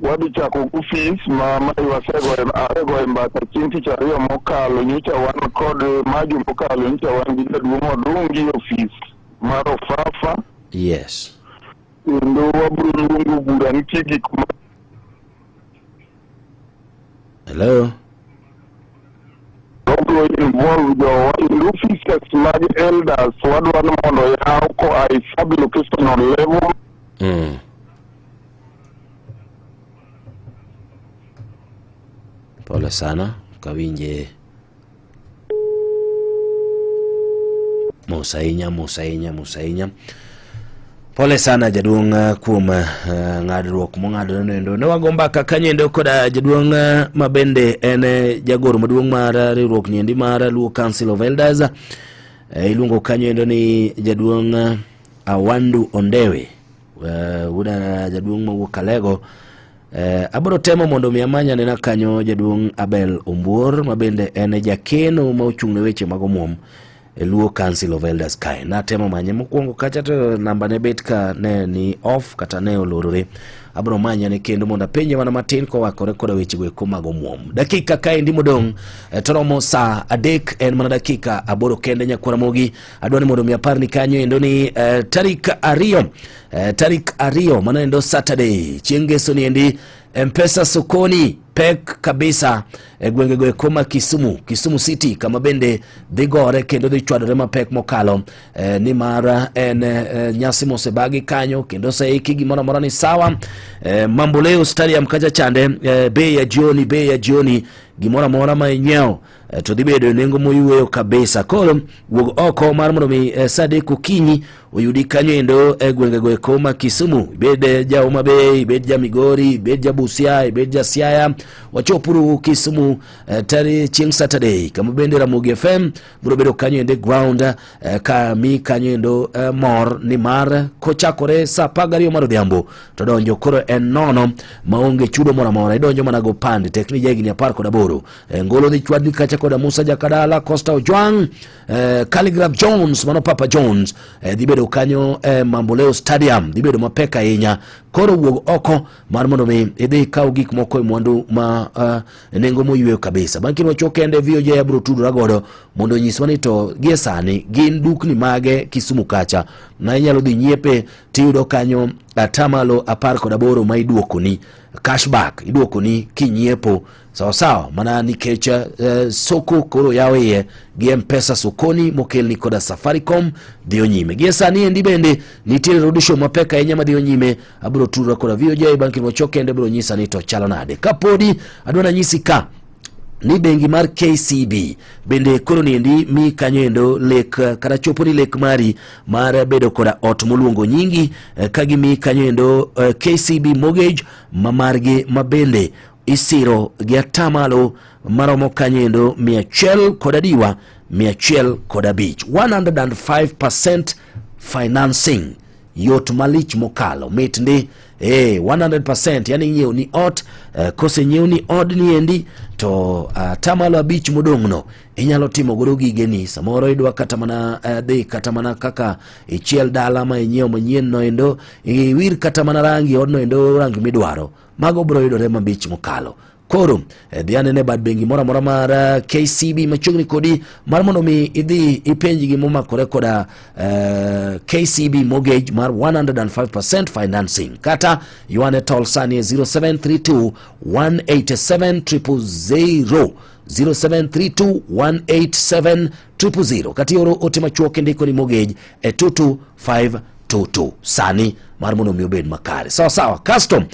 Speaker 1: Wadhi chako ofis ma wasegoye mbaka chieng' tich ariyo mokalo. Nyocha wan kod Majo mokalo, nyocha wan gi jaduong' Odungi e ofis mar Ofafa. Kendo wabiro luongo bura, nitie gik ma
Speaker 2: Hello.
Speaker 1: Wabiro involve jowa kendo offices mag elders wadwa ni mondo yaw koa e sub locational level.
Speaker 2: Pole sana kawinje mos ahinya, mos ahinya, mos ahinya. Pole sana jaduong' kuom ng'adruok mong'adore noendo. Ne wago mbaka kanyoendo koda jaduong' ma bende en jagoro maduong' mar riwruok niendi mar Luo Council of Elders. Iluongo kanyoendo ni jaduong' Awandu Ondewe. Wuda jaduong' mawuok Kalego. Abiro temo mondo mi amany anena kanyo jaduong' Abel Ombuor ma bende en jakeno ma ochung' ne weche mag omuom e Luo Council of Elders kae. Natemo manye mokwongo kacha to namba ne bet ka ne ni off kata ne olorore. Abiro manye ne kendo mondo apenje mana matin kowakore koda wechego eko mag omuom. Dakika kaendi modong' to romo saa 3 en mana dakika 8 kende nyakwara mogi. Adwa ni mondo mi apar ni kanyo endo ni tarik 2 tarik 2 mano endo Saturday chieng' ngeso ni endi Mpesa sokoni pek kabisa e gwengego eko ma Kisumu, Kisumu City kama bende dhi gore kendo dhi chwadore mapek mokalo nimar en nyasi mosebagi kanyo kendo oseiki gimoro amora ni sawa. Mamboleo Stadium kacha chande bei ya jioni, bei ya jioni gimoro amora ma inyiewo to dhi bedo e nengo moyueyo kabisa. Koro wuog oko mar mondo mi saa 3 okinyi oyudi kanyo endo e gwengego eko ma Kisumu. Ibed ja Homa Bay, ibed ja Migori, ibed ja Busia, ibed ja Siaya, wachopuru Kisumu tari chieng' Saturday kama bende Ramogi FM biro bedo kanyo endo e ground ka mi kanyo endo mor nimar kochakore saa 12 mar odhiambo to donjo koro en nono maonge chudo moro amora, idonjo mana go pande tek ni jahigni 18. Ngolo dhi chwadni kacha koda Musa Jakadala, Costa Ojwang, Calligraph Jones, mano Papa Jones dhi bedo kanyo Mamboleo Stadium, dhi bedo mapek ahinya. Koro wuog oko mar mondo mi idhi ikaw gik moko e mwandu ma nengo moyweyo kabisa. Bang' kinde machuok kende VOJ abiro tudora godo mondo onyiswa ni to gie sani gin dukni mage Kisumu kacha ma inyalo dhi nyiepe tiyudo kanyo atamalo 18 ma iduokoni cashback, iduokoni kinyiepo sawa sawa, mana nikech soko koro yaw iye gi Mpesa sokoni mokelni koda Safaricom dhiyo nyime. Gie sani endi bende nitiere roadshow mapek ahinya madhiyo nyime. Abiro tudora koda VOJ bang' kinde machuok kende biro nyisa ni to chalo nade. Kapodi adwa nanyisi ka ni bengi mar KCB bende koro niendi mi kanyo endo lek kata chopo ni lek mari mar bedo koda ot moluongo nyingi ka gimi kanyo endo KCB mortgage ma margi ma bende isiro gi atamalo maromo kanyo endo mia achiel kod adiwa mia achiel kod abich 105% financing yot malich mokalo mit ndi 100% yani inyiewo ni ot kosenyiew ni odni endi to atamalo 5 modong' no inyalo timo godo gigeni. Samoro idwa kata mana dhi kata mana kaka ichiel dala ma inyiewo manyien no endo, iwir kata mana rangi odno endo rangi midwaro, mago biro yudore mabich mokalo. Koro dhi anene bad bengi moro amora mar KCB machiegni kodi mar mondo mi idhi ipenj gi momakore koda KCB mortgage mar 105% financing, kata ywane toll sani e 0732 187 000, 0732 187 000 kata ioro ote machuok indiko ni mortgage e 22522 sani mar mondo mi obed makare sawa sawa. Custom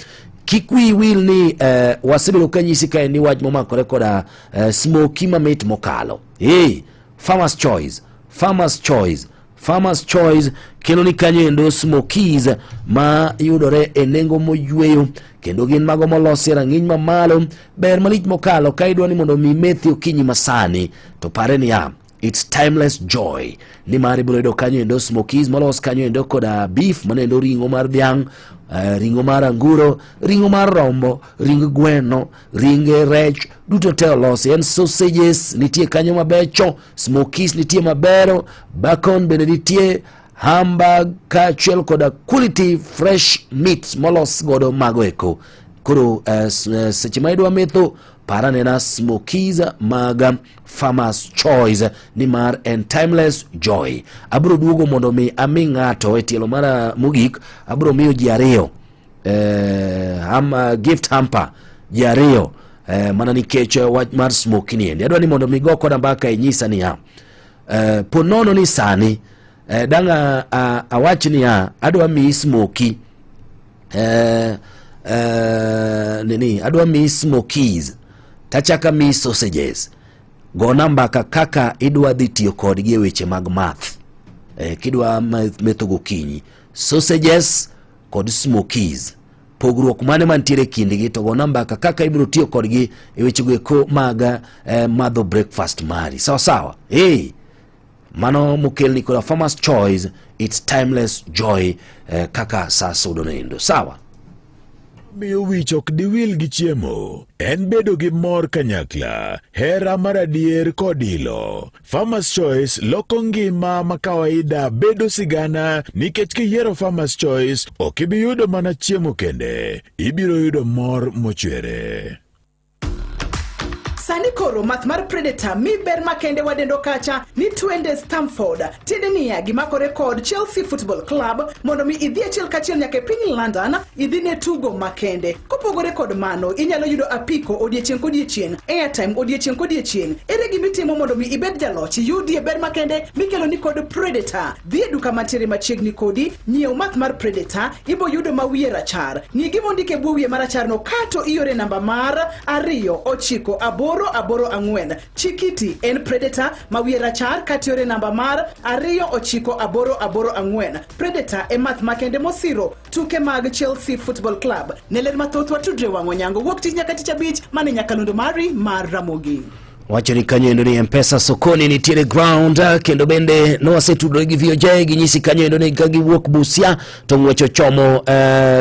Speaker 2: kik wiyi wil ni wasebedo ka nyisi kae ni wach momakore koda smoky mamit mokalo. Hey, Farmers Choice, Farmers Choice, Farmers Choice kelo ni kanyo endo smokies ma yudore e nengo moyweyo kendo gin mago molosi e rang'iny mamalo. Ber malich mokalo ka idwa ni mondo mi methi okinyi masani to pare niya it's timeless joy nimar ibiro yudo kanyo endo smokies molos kanyo endo koda beef mano endo ring'o mar dhiang', ring'o mar anguro, ring'o mar rombo, ring gweno, ring rech duto te olosi. En sausages nitie kanyo mabecho, smokies nitie mabero, bacon bende nitie, hamburg kaachiel koda quality fresh meat molos godo mago eko. Koro seche ma idwa metho par anena smokies mag Farmers Choice nimar en timeless joy. Abiro duogo mondo mi ami ng'ato e tielo mar mogik, abiro miyo ji ariyo gift hamper ji ariyo mana nikech wach mar smoky ni endi. Adwa ni mondo mi go koda mbaka inyisa niya po nono ni sani dang' awach niya adwa miyi smoky nini adwa miyi smokies tachaka miyi sausages, gona mbaka kaka idwa dhi tiyo kodgi e weche mag math kidwa metho gokinyi, sausages kod smokies, pogruok mane mantiere kindgi, to gona mbaka kaka ibiro tiyo kodgi e wechego eko mag madho breakfast mari sawa sawa. Hey, mano mokelni koda Farmers Choice, it's timeless joy kaka sa sudo noendo sawa.
Speaker 3: Miyo wich ok diwil gi chiemo en bedo gi mor kanyakla, hera mar adier kod ilo. Farmers Choice loko ngima ma kawaida bedo sigana nikech kiyiero Farmers Choice ok ibi yudo mana chiemo kende, ibiro yudo mor mochwere.
Speaker 4: Sani koro math mar Predator mi ber makende wadendo kacha ni twende Stamford. Tiende niya gimakore kod Chelsea Football Club mondo mi idhi achiel kachiel nyaka e piny London idhi ne tugo makende. Kopogore kod mano, inyalo yudo apiko odiechieng' kodiechieng', airtime odiechieng' kodiechieng'. Ere gimitimo mondo mi ibed jaloch, iyudie ber makende mikelo ni kod Predator. Dhi e duka mantiere machiegni kodi, nyiew math mar Predator, ibo yudo ma wiye rachar. Ng'i gima ondik e bwo wiye marachar no kato iore namba mar 2 9 8 8 4. Chikiti en Predator ma wiye rachar kato iore namba mar 2 9 8 8 4. Predator e math makende mosiro tuke mag Chelsea Football Club. Ne ler mathoth watudre wang' Onyango wuok tich nyaka tich abich mane nyakalondo mari mar Ramogi.
Speaker 2: Wacho ni kanyo endo ni Mpesa sokoni nitiere ground, kendo bende nowasetudore gi VOJ ginyisi kanyo endo ni ka giwuok Busia to ng'wech ochomo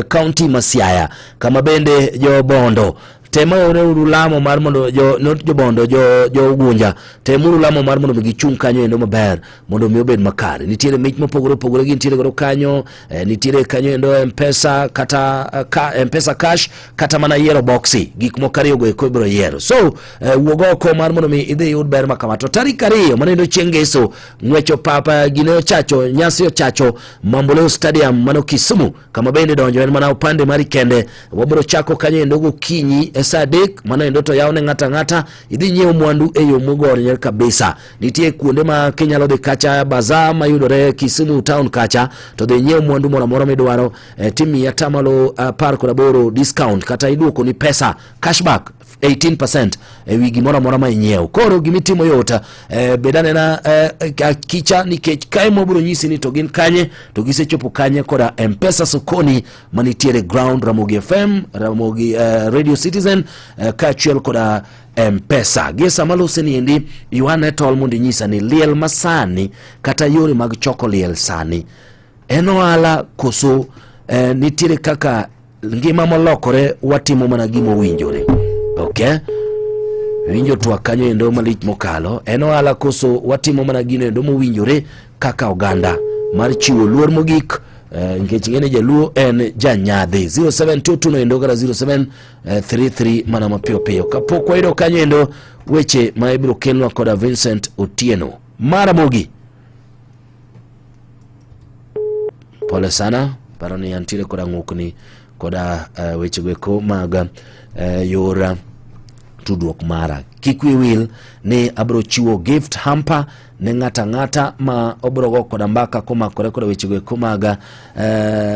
Speaker 2: county ma Siaya kama bende jo Bondo temauru lamo mar mondo jo not jo Bondo jo Ugunja temuru lamo mar mondo mi gichung' kanyo endo maber mondo mi obed makare. Nitiere mich mopogore opogore gintiere godo kanyo, nitiere kanyo endo Mpesa kata Mpesa cash kata mana yiero boxi gik moko ariyo go eko ibiro yiero. So wuog oko mar mondo mi idhi iyud ber makama. To tarik 2 mano endo chieng' ngeso ng'wech opapa gine ochacho nyasi ochacho Mamboleo Stadium mano Kisumu kama bende donjo en mana upande mari kende. Wabiro chako kanyo endo gokinyi e saa 3 mano endo to yaw ne ng'ata ng'ata idhi nyiew mwandu e yo mogorore kabisa. Nitie kuonde ma kinyalo dhi kacha bazaar mayudore Kisumu town kacha to dhi nyiew mwandu moro amora midwaro, timiyi atamalo 18 discount kata iduoko ni pesa cashback 18% e wi gimoro amora ma inyiewo. Koro gimitimo yot, bed anena kicha nikech kae mobiro nyisi ni to gin kanye to gisechopo kanye koda Mpesa sokoni manitiere ground Ramogi FM, Ramogi Radio Citizen kaachiel koda Mpesa. Gie sama lose ni endi ywane tol mondo inyisa ni liel masani kata yore mag choko liel sani en ohala koso nitiere kaka ngima molokore watimo mana gima owinjore. Okay? Winjo twak kanyo endo malich mokalo en ohala koso watimo mana gino endo mowinjore kaka oganda mar chiwo luor mogik, nikech ing'e ni jaluo en janyadhi. 0722 no endo kata 0733 mana mapiyo piyo kapok wayudo kanyo endo weche ma ibiro kelnwa koda Vincent Otieno Maramogi. Pole sana, paro ni antiere koda ng'ukni koda weche go eko mag yor tudruok mara. Kik wiyi wil ni abiro chiwo gift hamper ne ng'ato ang'ata ma obiro go koda mbaka komakore koda wechego eko mag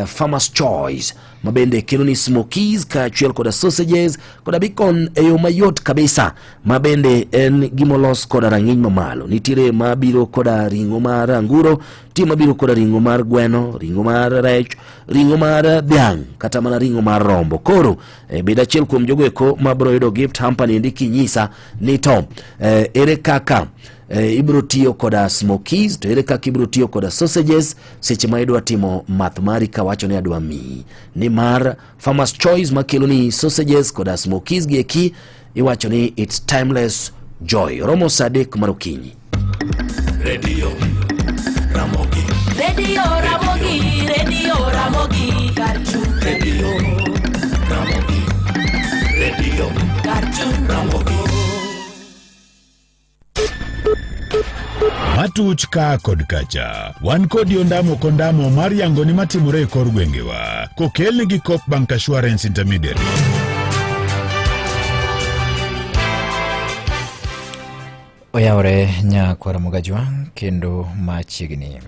Speaker 2: Farmers Choice ma bende kelo ni smokies kaachiel koda sausages koda bacon e yo mayot kabisa ma bende en gimolos koda rang'iny mamalo. Nitiere mabiro koda ring'o mar anguro, nitie mabiro koda ring'o mar gweno, ring'o mar rech, ring'o mar dhiang' kata mana ring'o mar rombo. Koro bed achiel kuom jogo eko mabiro yudo gift hamper ni endi kinyisa ni to ere kaka ibiro tiyo koda smokies to ere kaka ibiro tiyo koda sausages seche ma idwa timo math mari kawacho ni adwa miyi nimar Farmers Choice makelo ni sausages koda smokies gi eki iwacho ni it's timeless joy. Romo saa 3 mar okinyi.
Speaker 5: Radio Ramogi.
Speaker 6: Radio Ramogi, Radio Ramogi, Karchung.
Speaker 5: Radio Ramogi. Radio
Speaker 6: Karchung.
Speaker 5: Ramogi.
Speaker 3: Matuch ka kod kacha. Wan kodi ondamo kondamo mar yango ni matimore e kor gwengewa. Kokelni gi Coop Bank Assurance Intermediary.
Speaker 7: Oyawore nyakwar Mugajwang' kendo machiegni.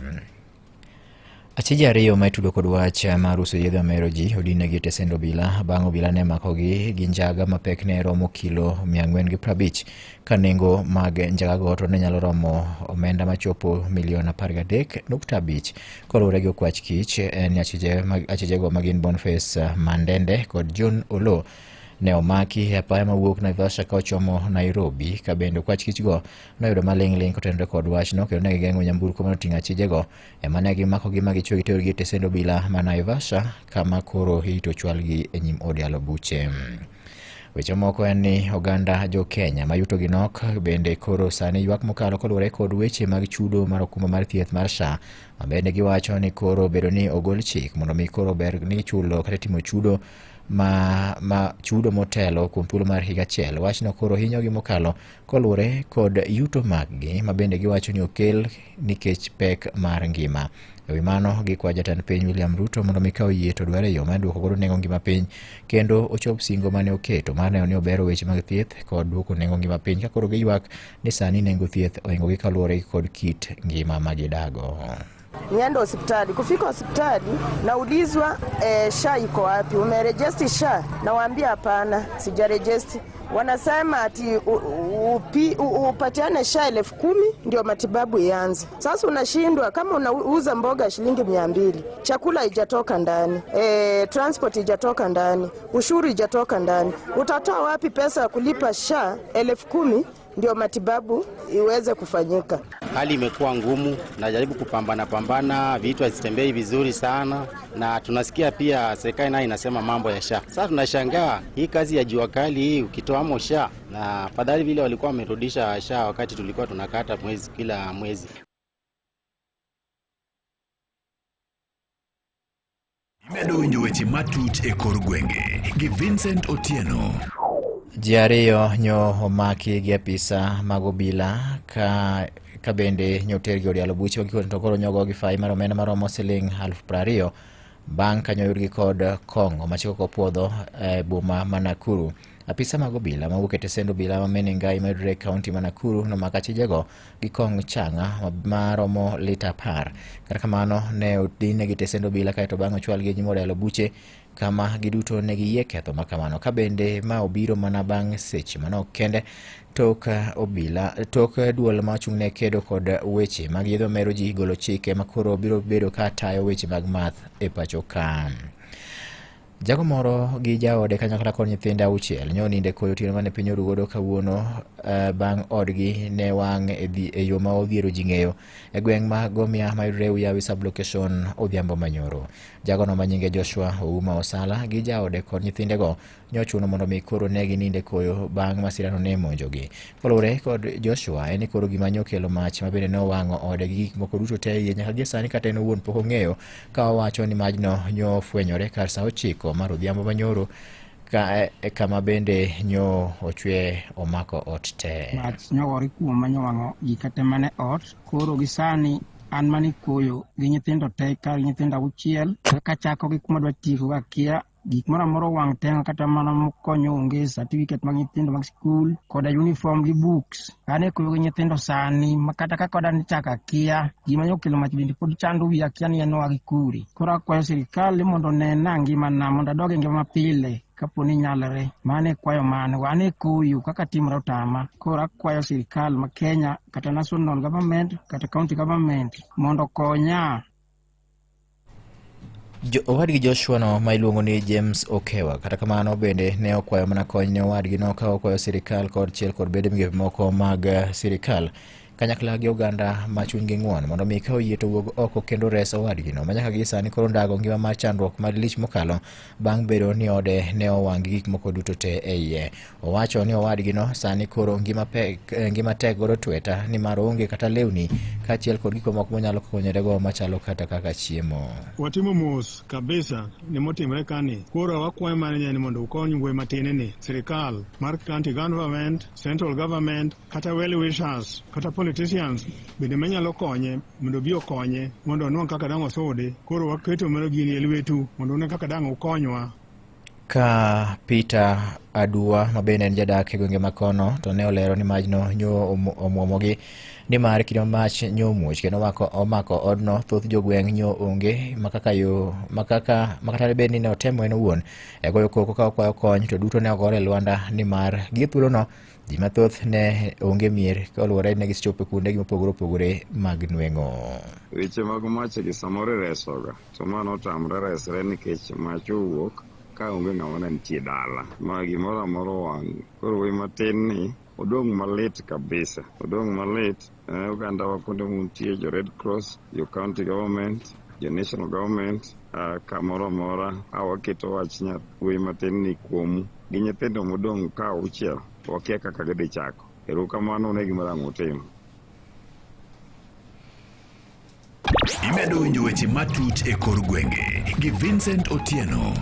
Speaker 7: Achije ariyo ma itudo kod wach mar uso yedhe mamero ji odinegi e tesend obila bang' obila ne makogi gi njaga ma pekne romo kilo 450 ka nengo mag njagago to ne nyalo romo omenda machopo milion 13.5. Koluwore gi okwach kich en ni achijego ma gin Boniface Mandende kod John Oloo ne omaki e apaya mawuok Naivasha ka ochomo Nairobi ka bende okwach kichgo noyudo maling'ling' kotenore kod wachno kendo ne gigeng'o nyamburko mane oting'o achijego ema ne gimakogi ma gichwe giterogi e tesend obila ma Naivasha kama koro irito chwalgi e nyim od yalo buche. Weche moko en ni oganda jo Kenya ma yutogi nok bende koro sani ywak mokalo koluwore kod weche mag chudo mar okumba mar thieth mar SHA ma bende giwacho ni koro bedo ni ogol chik mondo mi koro ber ni chulo kata timo chudo ma chudo motelo kuom thuolo mar higa achiel. Wachno koro hinyogi mokalo koluwore kod yuto maggi ma bende giwacho ni okel nikech pek mar ngima. E wi mano, gikwa jatend piny William Ruto mondo mi ka oyie to dware yo mar duoko godo nengo ngima piny kendo ochop singo mane oketo mar neno ni obero weche mag thieth kod duoko nengo ngima piny ka koro giywak ni sani nengo thieth ohingogi kaluwore kod kit ngima ma gidago.
Speaker 8: Niende hospitali. Kufika hospitali naulizwa, SHA iko wapi? Umerejesti SHA? Nawaambia hapana, sijarejesti. Wanasema ati upatiane SHA 10,000 ndio matibabu ianze. Sasa unashindwa kama unauza mboga shilingi 200, chakula haijatoka ndani, transport haijatoka ndani, ushuru haijatoka ndani. Utatoa wapi pesa ya kulipa SHA 10,000 ndio matibabu iweze kufanyika?
Speaker 9: Hali imekuwa ngumu, najaribu kupambana pambana, vitu hazitembei vizuri sana, na tunasikia pia serikali nayo inasema mambo ya SHA. Sasa tunashangaa hii kazi ya jua kali hii ukitoa SHA, na afadhali vile walikuwa wamerudisha SHA wakati tulikuwa tunakata mwezi kila mwezi.
Speaker 3: Imedo winjo weche matut e kor gwenge gi Vincent Otieno.
Speaker 7: Ji ariyo nyo omaki gi apisa mag obila ka bende nyo otergi od yalo buche giko to koro nyogo gi fai mar omenda maromo siling 20,000 bang' ka nyo oyudgi kod kong'o machiko kopuodho e boma ma Nakuru. Apisa mag obila mawuok e tesend obila ma Menengai mayudore e kaunti ma Nakuru nomako achijego gi kong chang'a maromo lita 10. Kata kamano ne odinegi tesend obila kaeto bang'e ochwalgi e nyim od yalo buche kama giduto ne giyie ketho ma kamano. Ka bende ma obiro mana bang' seche manok kende tok obila tok duol ma ochung' ne kedo kod weche mag yedhe mamero ji golo chike ma koro biro bedo ka tayo weche mag math e pacho ka. Jago moro gi jaode kanyakla kod nyithinde 6 nyo ninde koyo otieno mane piny oru godo kawuono bang' odgi ne wang' e yo ma odhiero ji ng'eyo e gweng' ma Gomia mayudore Uyawi sub-location odhiambo manyoro. Jagono ma nyinge Joshua Ouma Osala gi jaode kod nyithindego nyochuno mondo mi koro ne gininde koyo bang' masirano ne monjogi. Kaluwore kod Joshua, en ni koro gima nyokelo mach ma bende nowang'o ode gi gik moko duto te iye nyaka gie sani kata en owuon pok ong'eyo, ka owacho ni majno nyofwenyore kar sa 9 mar odhiambo manyoro kama bende nyo ochwe omako ot te.
Speaker 10: Mach nyogore kuom manyowang'o gik te mane ot, koro gi sani an mane koyo gi nyithindo te kar nyithindo 6 kachako gi kuma dwa tieko akia. Gik moro amora owang' te kata mana mokonyo onge, certificate mag nyithindo mag skul koda uniform gi books. An e koyo gi nyithindo sani ma kata kaka wadani chako akia. Gima nyo okelo mach bende pod chando wiya akia ni en oa gi kure. Koro akwayo sirikal ni mondo onena ngimana mondo adog e ngima mapile kapo ni nyalore. Mano e kwayo ma an go. An e koyo kaka timore otama. Koro akwayo sirikal ma Kenya kata national government kata county government mondo okonya.
Speaker 7: Jo owadgi Joshua no ma iluongo ni James Okewa kata kamano bende ne okwayo mana kony ne owadgi no ka okwayo sirikal kod chiel kod bede migepe moko mag sirikal kanyakla gi oganda ma chunygi ng'won mondo mi ka oyie to wuog oko kendo res owadgino ma nyaka gi sani koro ndago ngima mar chandruok malich mokalo bang' bedo ni ode ne owang' gi gik moko duto te e iye. Owacho ni owadgino sani koro ngima pek, ngima tek godo tweta nimar oonge kata lewni kaachiel kod gik mamoko monyalo konyorego machalo kata kaka chiemo.
Speaker 11: Watimo mos kabisa ni motimre kani. Koro wakwayo mana ni mondo ukony wuoyi matin ni sirikal mar county government, central government, kata well wishers, kata politicians bende manyalo konye mondo obi okonye mondo onwang' kaka dang' osudi. Koro waketo mana gini e lwetu mondo une kaka dang' ukonywa.
Speaker 7: Ka Peter Adua ma bende en jadak e gwenge ma kono to ne olero ni majno nyo omuomogi nimar kinde ma mach nyo omuoch kendo omako odno thoth jogweng' nyo onge makaka yo makaka makata bed ni ne otemo en owuon e goyo koko ka okwayo kony to duto ne ogore e lwanda nimar gie thuolono ji mathoth ne onge mier kaluwore ni ne gisechopo kuondegi mopogore opogore mag nweng'o.
Speaker 12: Weche mag mach gi samoro iresoga to ma notamre resre nikech mach owuok ka onge ng'ama ne nitie dala ma gimoro amora owang'. Koro wuoyi matin ni odong' malit kabisa, odong' malit. Ogandawa kuonde muntie, jo Red Cross, jo county government, jo national government, kamoro amora a waketo wach wuoyi matin ni kuomu gi nyithindo modong' ka auchiel wakia kaka gidhi chako. Erokamano ne gima dang' utim.
Speaker 3: Imedo winjo weche matut e kor gwenge gi Vincent Otieno.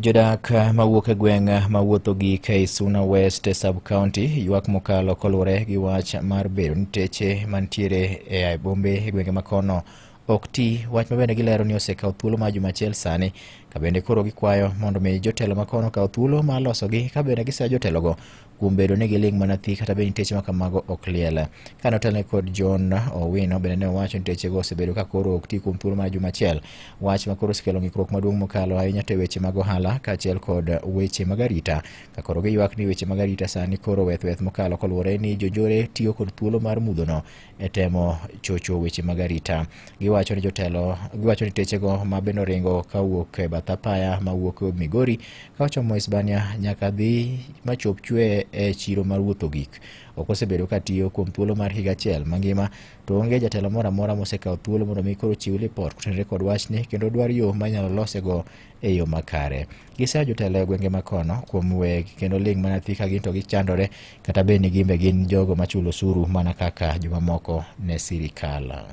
Speaker 7: Jodak mawuok e gweng' mawuotho gi Kaisuna West sub-county ywak mokalo koluwore gi wach mar bedo ni teche mantiere e bombe e gwenge makono ok ti, wach ma bende gilero ni osekawo thuolo mar juma achiel sani, ka bende koro gikwayo mondo mi jotelo makono okaw thuolo mar losogi ka bende gisayo jotelogo kuom bedo ni giling' mana thi kata bed ni teche ma kamago ok liel. Kane otelne kod John Owino bende ne owacho ni techego osebedo ka koro ok ti kuom thuolo mar juma achiel, wach ma koro osekelo ng'ikruok maduong' mokalo ahinya to e weche mag ohala kaachiel kod weche mag arita, ka koro giywak ni weche mag arita sani koro weth weth mokalo koluwore ni jonjore tiyo kod thuolo mar mudhono e temo chocho weche mag arita. Giwacho ni jotelo, giwacho ni techego ma bende oringo kawuok e bath apaya mawuok Migori ka ochomo Hispania nyaka dhi machop chwe e chiro mar wuotho gik ok osebedo ka tiyo kuom thuolo mar higa achiel mangima to onge jatelo moro amora mosekawo thuolo mondo mi koro chiw lipot kotenore kod wachni kendo dwar yo ma inyalo losego e yo makare. Gisayo jotelo e gwenge makono kuom we kendo ling' mana thi ka gin to gichandore kata bed ni gimbe gin jogo machulo osuru mana kaka jomamoko ne sirikal.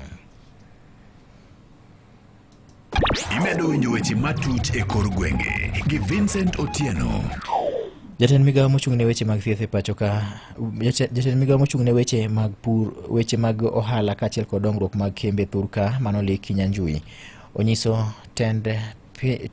Speaker 3: Imedo winjo weche matut e kor gwenge gi Vincent Otieno.
Speaker 7: Jatend migawo mochung' ne weche mag thieth e pacho ka jatend migawo mochung' ne weche mag pur, weche mag ohala kaachiel kod dongruok mag kembe thurka mano Lee Kinyanjui onyiso tend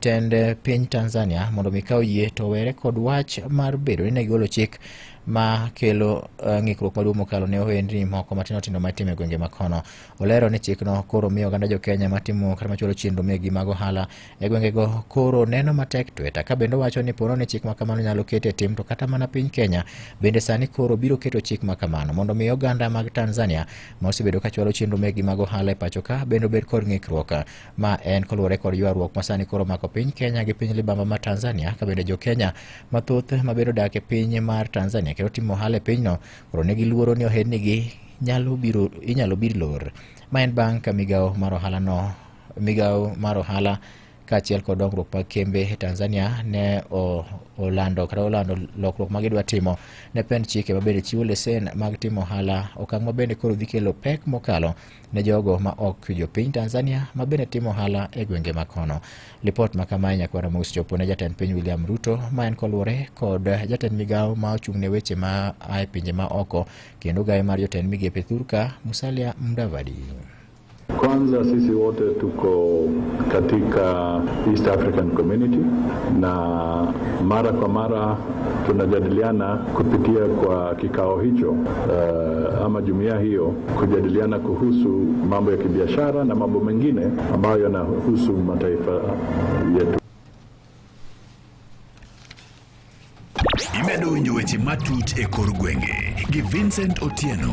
Speaker 7: tend piny Tanzania mondo mi kaw yie to were kod wach mar bedo ni ne gigolo chik ma kelo ng'ikruok maduong' mokalo ne ohendni moko matindo tindo ma itimo e gwenge ma kono. Olero ni chikno koro miyo oganda jo Kenya matimo kata machwalo chenro megi mag ohala e gwengego koro neno matek tweta. Ka bende owacho ni pono ni chik ma kamano nyalo ket e tim to kata mana piny Kenya bende sani koro biro keto chik ma kamano mondo mi oganda mag Tanzania ma osebedo ka chwalo chenro megi mag ohala e pacho ka bende obed kod ng'ikruok. Ma en koluwore kod ywaruok ma sani koro omako piny Kenya gi piny libamba ma Tanzania ka bende jo Kenya mathoth ma bende odak e piny mar Tanzania kendo timo ohala e pinyno koro nigi luoro ni ohendnigi nyalo biro inyalo bir lor. Ma en bang' ka migawo mar ohala no migawo mar ohala kaachiel kod dongruok mag kembe e Tanzania ne olando kata olando lokruok ma gidwa timo ne pend chike ma bende chiwo lesen mag timo ohala, okang' ma bende koro dhi kelo pek mokalo ne jogo ma ok jopiny Tanzania ma bende timo ohala e gwenge ma kono. Lipot ma kamae nyakwara mos chopo ne jatend piny William Ruto ma en koluwore kod jatend migawo ma ochung' ne weche ma a e pinje ma oko kendo gaye mar jotend migepe thurka Musalia Mudavadi.
Speaker 13: Kwanza sisi wote tuko katika East African Community na mara kwa mara tunajadiliana kupitia kwa kikao hicho ama jumuiya hiyo kujadiliana kuhusu mambo ya kibiashara na mambo mengine ambayo yanahusu mataifa yetu.
Speaker 3: Imedo winjo weche matut e kor gwenge gi Vincent Otieno.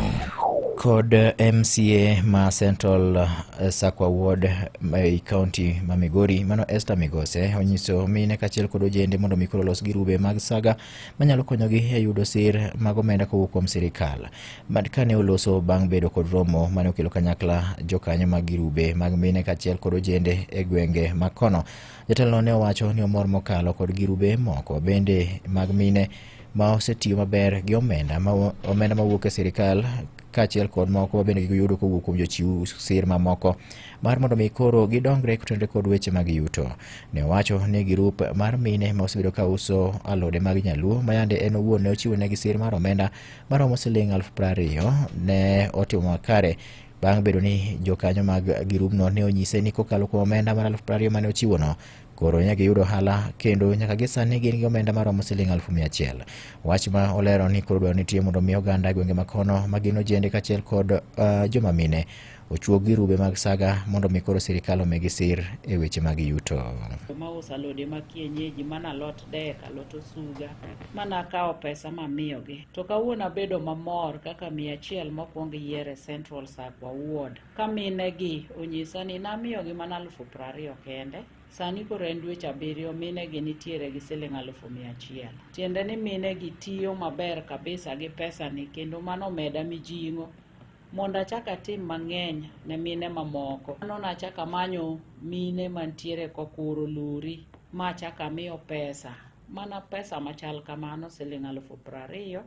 Speaker 7: Kod MCA ma Central Sakwa Ward ei county ma Migori mano Esther Migose onyiso mine kaachiel kod ojende mondo mi koro olos girube mag saga manyalo konyogi e yudo sir mag omenda kowuok kuom sirikal. Mad kane oloso bang' bedo kod romo mane okelo kanyakla jokanyo mag girube mag mine kaachiel kod ojende e gwenge ma kono. Jatelono ne owacho ni omor mokalo kod girube moko bende mag mine ma osetiyo maber gi omenda ma omenda mawuok e sirikal kaachiel kod moko ma bende giyudo kowuok kuom jochiw sir mamoko mar mondo mi koro gidongre kotenore kod weche mag yuto. Ne owacho ni girup mar mine ma osebedo ka uso alode mag nyaluo ma yande en owuon ne ochiwo negi sir mar omenda maromo siling 20,000 ne otimo makare bang' bedo ni jokanyo mag girubno ne onyise ni kokalo kuom omenda mar 20,000 mane ochiwono koro ne giyudo ohala kendo nyaka gi sani gin gi omenda maromo siling 100,000. Wach ma olero ni koro dwaro nitie mondo mi oganda e gwenge makono ma gin ojende kaachiel kod joma mine ochuog girube mag saga mondo mi koro sirikal omigi sir e weche mag yuto.
Speaker 14: Joma uso alode mag kienyeji mana alot dek, alot osuga, mana akawo pesa mamiyogi. To kawuono abedo mamor kaka 100 mokwong yier e Central Sakwa Ward. Ka mine gi onyisa ni namiyogi mana 20,000 kende, sani koro en dweche 7 mine gi nitiere gi siling 100,000. Tiende ni mine gi tiyo maber kabisa gi pesa ni kendo mano omeda mijing'o mondo achak atim mang'eny ne mine mamoko. Mano nachak amanyo mine mantiere Kokuro Luri ma achak amiyo pesa, mana pesa machal kamano siling 20,000.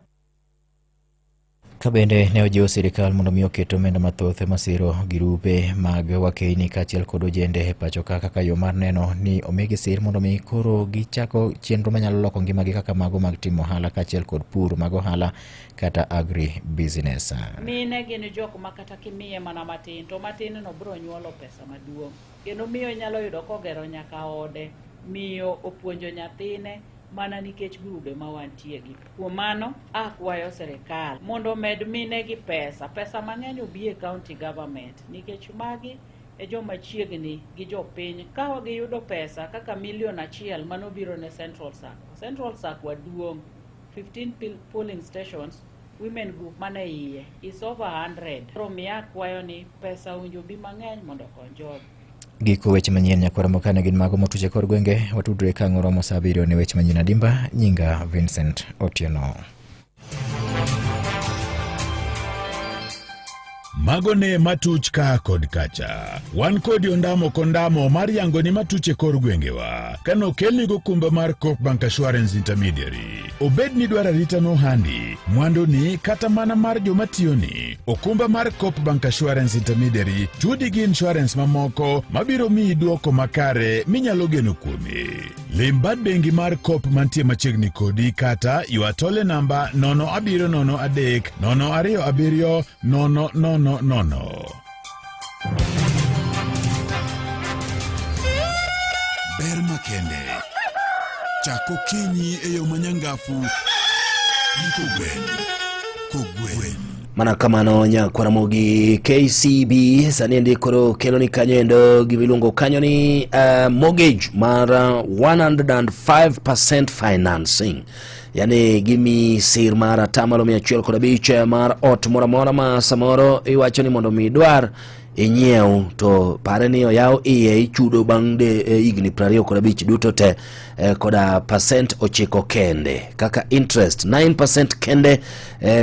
Speaker 7: Ka bende ne ojiwo sirikal mondo mi oket omenda mathoth masiro girube mag wakeyni kaachiel kod ojende e pacho ka kaka yo mar neno ni omigi sir mondo mi koro gichako chenro manyalo loko ngimagi kaka mago mag timo ohala kaachiel kod pur mag ohala kata agri business.
Speaker 14: Mine gin jok ma kata kimiye mana matin to matin no biro nyuolo pesa maduong'. Kendo miyo inyalo yudo kogero nyaka ode, miyo opuonjo nyathine mana nikech grube ma wantie gi. Kuom mano, akwayo sirikal mondo omed mine gi pesa, pesa mang'eny obi e county government nikech magi e joma chiegni gi jopiny. Ka giyudo pesa kaka milion 1 manobiro ne Central Sacco. Central Sacco duong', 15 polling stations, women group mane iye is over 100. Koro miya akwayo ni pesa owinjo bi mang'eny mondo okony jogi.
Speaker 7: Giko weche manyien nyakwara mokane gin mago motuche kor gwenge watudre ka ang' oromo saa 7 ne weche manyien adimba nyinga Vincent Otieno.
Speaker 3: Mago ne matuch ka kod kacha. Wan kodi ondamo kondamo mar yango ni matuch e kor gwengewa. Kano kelni gokumba mar Coop Bank Assurance Intermediary. Obed ni dwaro arita nohandi, mwanduni kata mana mar joma tiyoni. Okumba mar Coop Bank Assurance Intermediary tudi gi insurance mamoko mabiro miyi duoko makare minyalo geno kuome. Lim bad bengi mar Coop mantie machiegni kodi kata ywa tole namba 0703 027 000. Ber makende. Chak okinyi e yo manyangafu gi kogwen. Kogwen.
Speaker 2: Mana kamano nyakwara Ramogi KCB sani endi koro kelo ni kanyo endo gimiluongo kanyo ni mortgage mar 105% financing, yani gimi sir mar atamalo 105 mar ot moro amora ma samoro iwacho ni mondo mi idwar inyiew to pare ni oyaw iye ichudo bang' higni 25 duto te koda percent 9 kende kaka interest 9% kende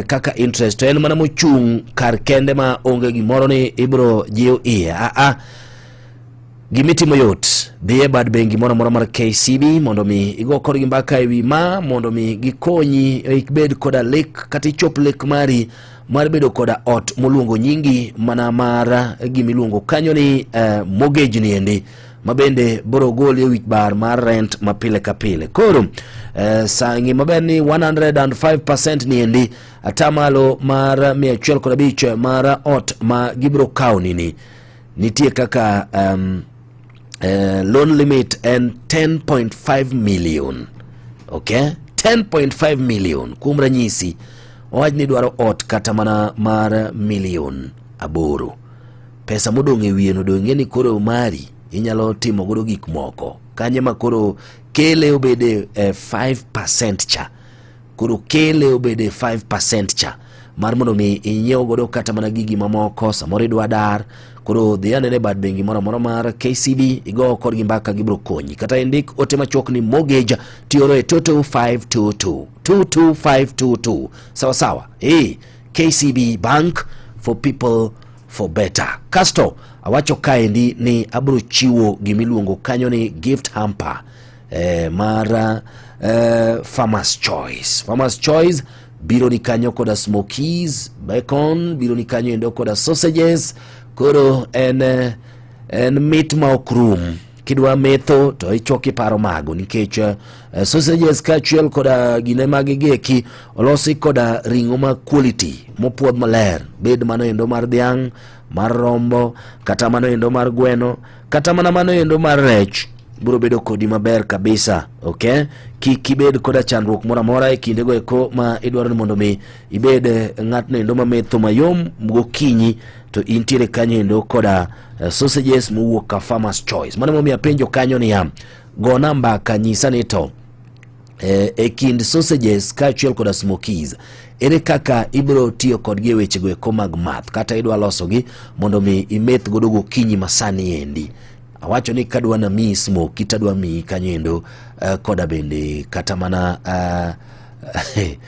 Speaker 2: kaka interest to en mana mochung' kar kende ma onge gimoro ni ibro jiw iye aa gimitimo yot dhi e bad bengi moro amora mar KCB mondo mi igo kodgi mbaka e wi ma mondo mi gikonyi ibed koda lek kata ichop lek mari mar bedo koda ot moluongo nyingi mana mar gimiluongo kanyo ni mortgage ni endi ma bende boro goli e wich bar mar rent ma pile ka pile. Koro sa ng'i maber ni 105% ni endi atamalo mar 105 mar ot ma gibiro kawo nini. Nitie kaka um, eh, loan limit en 10.5 million. Okay? 10.5 million. Kuom ranyisi, wawach ni idwaro ot kata mana mar milion aboro. Pesa modong' e wiye no dong' ing'e ni koro mari inyalo timo godo gik moko. Kanye ma koro kele obede eh, 5% cha. Koro kele obede 5% cha mar mondo mi inyiew godo kata mana gigi mamoko samoro idwa dar koro dhi anene bad bengi moro amora mar KCB igo kodgi mbaka gibiro konyi kata indik ote machuok ni mortgage tioro e 22522 22522 sawa sawa eh KCB Bank for people for better kasto awacho kaendi ni abiro chiwo gimiluongo kanyo ni gift hamper eh, mar eh, Farmers Choice. Farmers Choice biro ni kanyo koda smokies, bacon biro ni kanyo endo koda sausages. Koro en, eh, en mit ma ok rum kidwa metho to ichok iparo mago nikech uh, sausages kaachiel koda gine magi gieki olosi koda ring'o ma quality mopuodh maler bed mano endo mar dhiang' mar rombo kata mano endo mar gweno kata mana mano endo mar rech biro bedo kodi maber kabisa ok kik ibed koda chandruok moro amora e kindego eko ma idwaro ni mondo mi ibed eh, ng'atno endo mametho mayom gokinyi to intiere kanyo endo koda eh, sausages mowuok ka Farmers Choice mano momiyo apenjo kanyo niya gona mbaka nyisa ni to eh, e kind sausages kaachiel koda smokies ere kaka ibiro tiyo kodgi e wechego eko mag math kata idwa losogi mondo mi imeth godo gokinyi masani endi awacho ni kadwa namiyi smoki tadwa miyi kanyo endo uh, koda bende kata mana uh,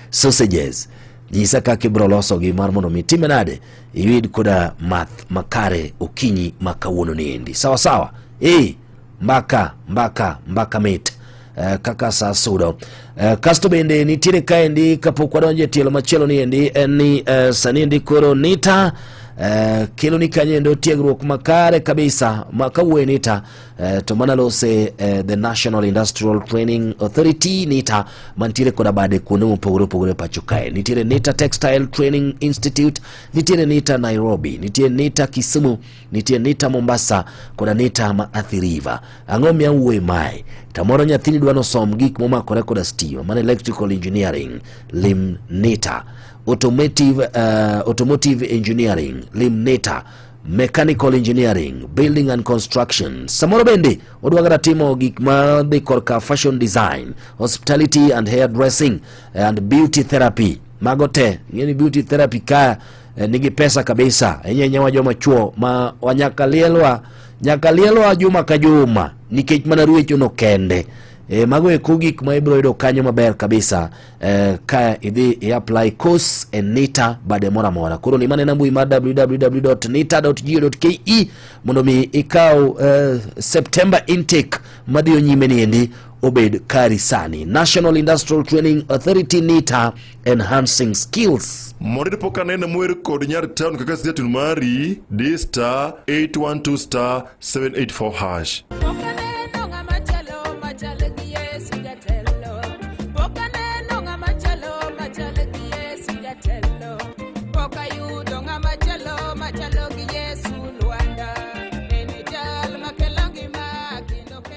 Speaker 2: sausages nyisa kaka ibiro losogi mar mondo mi time nade iyud koda math makare okinyi ma kawuono ni endi sawa sawa eh mbaka mbaka mbaka mit eh, kaka sa sudo eh, kasto bende nitiere kaendi kapok wadonjo e tielo machielo ni endi en ni eh, sani endi koro nita eh, kelo ni kanyo endo tiegruok makare kabisa ma kawuoye nita eh, to mana lose eh, the National Industrial Training Authority nita mantiere koda bade kuonde mopogore opogore pacho kae nitiere nita Textile Training Institute nitiere nita Nairobi nitiere nita Kisumu nitie nita Mombasa koda nita ma Athi River. Ang'o miya wuoye mae? Tamoro nyathini dwa nosom gik momakore koda stima, mana electrical engineering, lim nita. Automotive, uh, automotive engineering, lim nita. Mechanical engineering, building and construction. Samoro bende odwa kata timo gik ma dhi korka fashion design, hospitality and hair dressing and beauty therapy. Mago te, ing'e ni beauty therapy ka eh, nigi pesa kabisa ahinya ahinya wa joma chuo ma wanyaka lielwa nyaka lielwa juma ka juma nikech mana ruecho no kende e, mago eko gik ma ibiro yudo kanyo maber kabisa e, ka idhi i apply course e NITA bade moro amora koro ni manena mbui mar www.nita.go.ke mondo mi ikaw eh, September intake madhiyo nyime ni endi obed kari sani National Industrial Training Authority NITA enhancing skills.
Speaker 15: Mondo pok anene mwer kod nyar town kaka siatun mari di star 812 star 784 hash.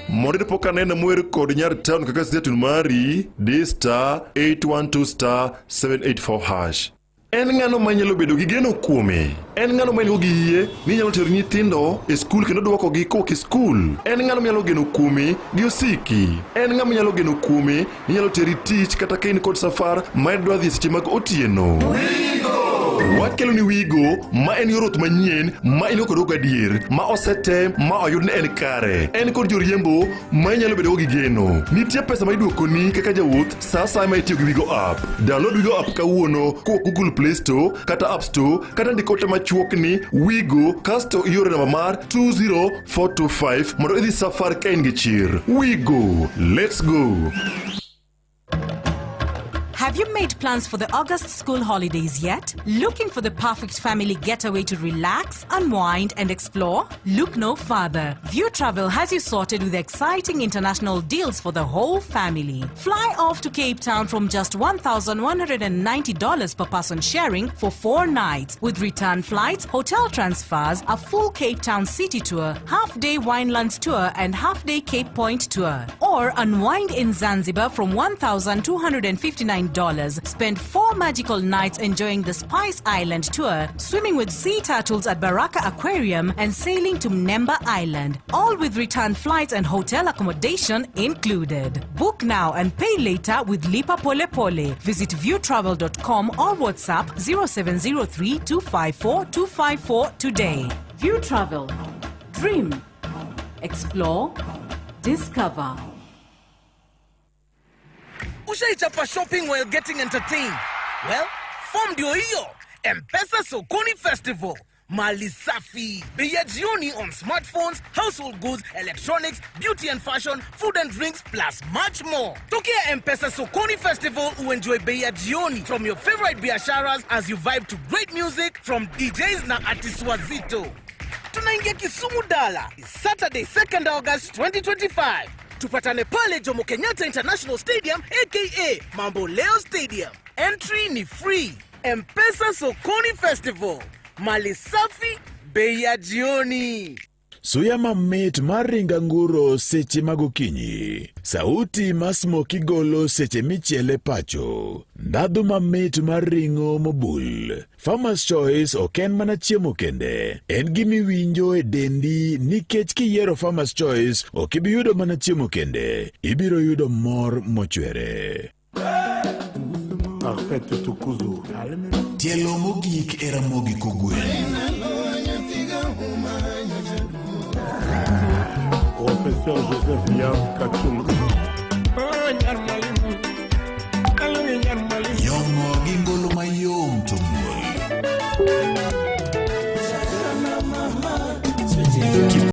Speaker 15: Mondo pok anene mwer kod nyar town kaka siatun mari di star 812 star 784 hash. En ng'ano ma nyalo bedo gi geno kuome? En ng'ano ma en gi yie ni nyalo tero nyithindo e skul kendo duokogi kowuok e skul? En ng'ano ma nyalo geno kuome gi osiki? En ng'ama nyalo geno kuome ni nyalo teri tich kata ka in kod safar ma idwa dhi e seche mag otieno? Wakelo ni Wigo ma en yor wuoth manyien ma in kod gadier ma osetem ma oyud ni en kare. En kod joriembo ma inyalo bedogo gi geno. Nitie pesa ma iduokoni kaka jawuoth sa asaya ma itiyo gi Wigo app. Download Wigo app kawuono kowuok Google Play Store kata App Store kata ndik ote machuok ni Wigo kasto ioro namba mar 20425 mondo idhi safar ka in gi chir. Wigo, let's go.
Speaker 16: Have you made plans for the August school holidays yet? Looking for the perfect family getaway to relax, unwind, and explore? Look no further. View Travel has you sorted with exciting international deals for the whole family. Fly off to Cape Town from just $1,190 per person sharing for 4 nights, with return flights, hotel transfers, a full Cape Town city tour, half day Winelands tour, and half day Cape Point tour. Or unwind in Zanzibar from $1,259. Spend 4 magical nights enjoying the Spice Island tour, swimming with sea turtles at Baraka Aquarium, and sailing to Mnemba Island. All with return flights and hotel accommodation included. Book now and pay later with Lipa Pole Pole. Visit viewtravel.com or WhatsApp 0703 254 254 today. View Travel. Dream. Explore. Discover.
Speaker 17: Ushaichapa shopping while getting entertained? Well, form ndio hiyo. Mpesa Sokoni Festival. Mali safi. Bei ya jioni on smartphones, household goods, electronics, beauty and fashion, food and drinks, plus much more. Tokea Mpesa Sokoni Festival uenjoy bei ya jioni from your favorite biasharas as you vibe to great music from DJs na artists wazito. Tunaingia Kisumu Dala Saturday, 2nd August 2025. Tupatane pale Jomo Kenyatta International Stadium, aka Mambo Leo Stadium. Entry ni free. Mpesa Sokoni Festival. Mali safi, bei ya jioni.
Speaker 3: Suya mamit mar ring anguro seche mag okinyi. Sauti ma smoky golo seche michiele pacho. Ndhadhu mamit mar ring'o mobul. Farmer's Choice ok en mana chiemo kende. En gimiwinjo e dendi nikech kiyiero Farmer's Choice ok ibi yudo mana chiemo kende. Ibiro yudo mor mochwere.
Speaker 18: Parfait Tukuzu.
Speaker 3: Tielo mogik e Ramogi Kogwen.
Speaker 18: Professeur Joseph Yav Kachung.